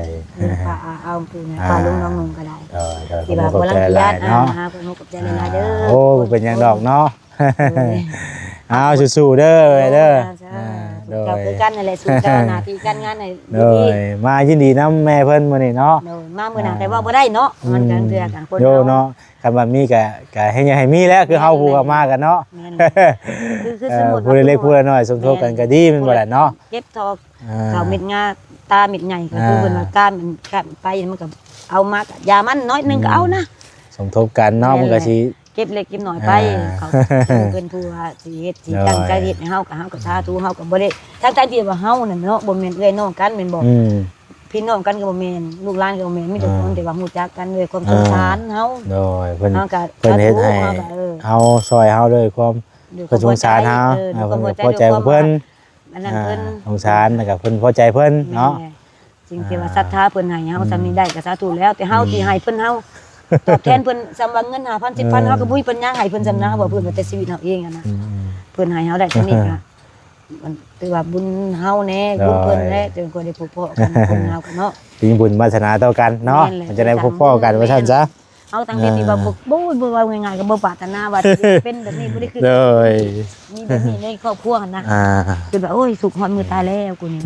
ເອົາປູນ ອ່າ ພາລຸງນ້ອງນຸ່ງກໍໄດ້ ໂດຍ ໂດຍ ທີ່ວ່າ ຂອບໃຈຫຼາຍໆເນາະ ອ່າ ຂອບໃຈຫຼາຍໆເດີ ອ່າ ໂອ້ ບໍ່ເປັນຫຍັງດອກເນາະ ໂດຍ ເອົາ ສູ້ໆເດີ ເດີ ເດີ ອ່າ ສາທຸ ອ່າ ໂດຍ ເຈົ້າຄືກັນນັ້ນແຫຼະ ສູ້ຕໍ່ໜ້າທີ່ການງານໃຫ້ ໂດ ດີ ຍ ມາຍິນດີນຳແມ່ເພິ່ນມື້ນີ້ເນາະ ໂດຍ ມາມື້ໜ້າ ອ່າ ແຕ່ເວົ້າບໍ່ໄດ້ເນາະ ອືມ ມັນກາເທື່ອກາງຄົນ ໂດ ເຮົາເນາະ ຄັນວ່າມີກະ ກະເຮັດໃຫ້ມີແຫຼະ ຄືເຮົາ ແມ່ນ ຜູ້ເຂົ້າມາກັນເນາະ ແມ່ນ ຄື ຄື ເອີ ສົມມຸດ ຜູ້ເລັກຜູ້ນ້ອຍສົມທົບກັນ ແມ່ນ ກະດີ ແມ່ນບໍ່ລະເນາະ ເກັບທອກ ອ່າ ເຂົ້າເມັດງາ ຕາເມັດໃຫຍ່ ກໍຄື ອ່າ ເພິ່ນວ່າການ ການໄປມັນກໍເອົາມາ ກໍຢາມັນໜ້ອຍໜຶ່ງກໍເອົານະ ອືມ ສົມທົບກັນເນາະ ແມ່ນ ມັນກໍ ແຫຼະ ຊິ ເກັບເລັກເກັບນ້ອຍໄປ ອ່າ ເຂົາເປັນຜູ້ວ່າຊິເຮັດ ຊິ ໂດຍ ຕັ້ງໃຈເຮັດໃຫ້ເຮົາ ກໍເຮົາກໍສາທຸ ເຮົາກໍບໍ່ໄດ້ ທັງໆທີ່ວ່າເຮົານັ້ນເນາະ ບໍ່ແມ່ນເອື້ອຍນ້ອງກັນແມ່ນບໍ່? ອືມ ພີ່ນ້ອງກັນກໍບໍ່ແມ່ນ ລູກຫຼານກໍບໍ່ແມ່ນ ມີແຕ່ ອ່າ ຄົນທີ່ວ່າຮູ້ຈັກກັນດ້ວຍຄວາມ ອ່າ ສົງສານເຮົາ ໂດຍ ເພິ່ນ ເຮົາກໍ ເພິ່ນເຮັດໃຫ້ ສາທຸ ເຮົາກໍ ເອີ ເຮົາຊ່ອຍເຮົາດ້ວຍຄວາມ ດ້ວຍຄວາມ ເພິ່ນສົງສານເຮົາ ເອີ ດ້ວຍຄວາມ ເອີ ເພິ່ນກໍພໍໃຈ ດ້ວຍຄວາມ ເພາະວ່າ ອັນນັ້ນ ອ່າ ເພິ່ນ ສົງສານ ແລ້ວກໍເພິ່ນພໍໃຈເພິ່ນເນາະ ແມ່ນແຫຼະ ຈຶ່ງ ອ່າ ທີ່ວ່າສັດທາເພິ່ນໃຫ້ເຮົາ ອືມ ສ່ຳນີ້ໄດ້ກໍສາທຸແລ້ວ ແຕ່ເຮົາ ອືມ ທີ່ໃຫ້ເພິ່ນ ເຮົາຕອບແທນເພິ່ນສ່ຳວ່າເງິນຫ້າພັນ ສິບພັນ ເອີ ເຮົາກໍບໍ່ມີປັນຫຍັງໃຫ້ເພິ່ນສ່ຳນະ ອືມ ເຮົາບໍ່ເພິ່ນວ່າແຕ່ຊີວິດເຮົາເອງຫັ້ນນະ ອືມ ເພິ່ນໃຫ້ເຮົາໄດ້ສ່ຳນີ້ກໍ ມັນຖືວ່າບຸນເຮົາແດ່ ໂດຍ ບຸນເພິ່ນແດ່ ຈຶ່ງຄ່ອຍໄດ້ພົບພໍ້ກັນ ຄົນເຮົາກໍເນາະ ມີບຸນວາສະໜາຕໍ່ກັນເນາະ ແມ່ນແຫຼະ ມັນຈະໄດ້ພົບພໍ້ກັນວ່າຊັ້ນຊະ ເຮົາທັງເຮັດນີ້ວ່າ ອ່າ ບໍ່ ບໍ່ ບໍ່ເວົ້າງ່າຍໆ ກໍບໍ່ປາດຖະໜາວ່າຊິເປັນແບບນີ້ ບໍ່ໄດ້ຄິດ ໂດຍ ມີແບບນີ້ໃນຄອບຄົວຫັ້ນນະ ອ່າ ຄິດວ່າ ໂອ້ຍ ທຸກຮອດມື້ຕາຍແລ້ວກູນີ້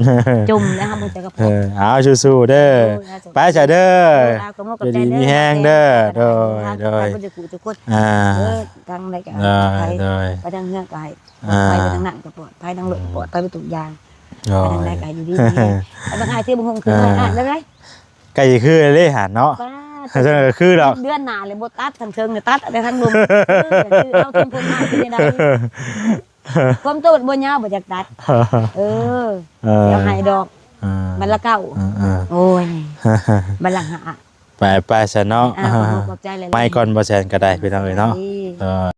ຈົມແລ້ວ ເຮົາບໍ່ຈັກກັບ ເອີ ເອົາ ສູ້ໆເດີ ໂອ້ຍ ໄປຊະເດີ ເອີ ເອົາ ກໍຂອບໃຈເດີ ຢູ່ດີມີແຮງເດີ ໂດຍ ໂດຍ ເພິ່ນຈະຄູ່ທຸກຄົນ ອ່າ ເອີ ທາງໃດກໍ ໂດຍ ໂດຍ ໄປທາງເຮືອນກໍໃຫ້ ອ່າ ປອດໄພ ໄປທາງນັ້ນກໍປອດໄພ ທາງລົດກໍປອດໄພ ເບິດທຸກຢ່າງ ໂດຍ ໄປທາງໃດກໍໃຫ້ຢູ່ດີມີແຮງ ໄປທາງໃດທີ່ບໍ່ຮູ້ຄື ອ່າ ໄດ້ ໄດ້ ໃກ້ຄືເລີຍຫັ້ນເນາະ ປ້າ ເຊິ່ງກໍຄືດອກ ເດືອນໜ້າເລີຍບໍ່ຕັດທາງເທິງເລີຍ ຕັດແຕ່ທາງລຸ່ມ ຄື ຄືເອົາເທິງຄົນມາເປັນແນວໃດ ຄວາມໂຕບໍ່ຍາວບໍ່ຢາກຕັດ ເອີ ເອີ ດຽວໃຫ້ດອກ ອ່າ ບັດລະເກົ້າ ເອີໆ ໂອ້ຍ ບັດລະຫ້າ ໄປ ໄປຊະເນາະ ອ່າ ຂອບໃຈຫຼາຍໆ ໄປກ່ອນ ບໍ່ແຊນກໍໄດ້ ພີ່ນ້ອງເອີຍເນາະ ເອີ.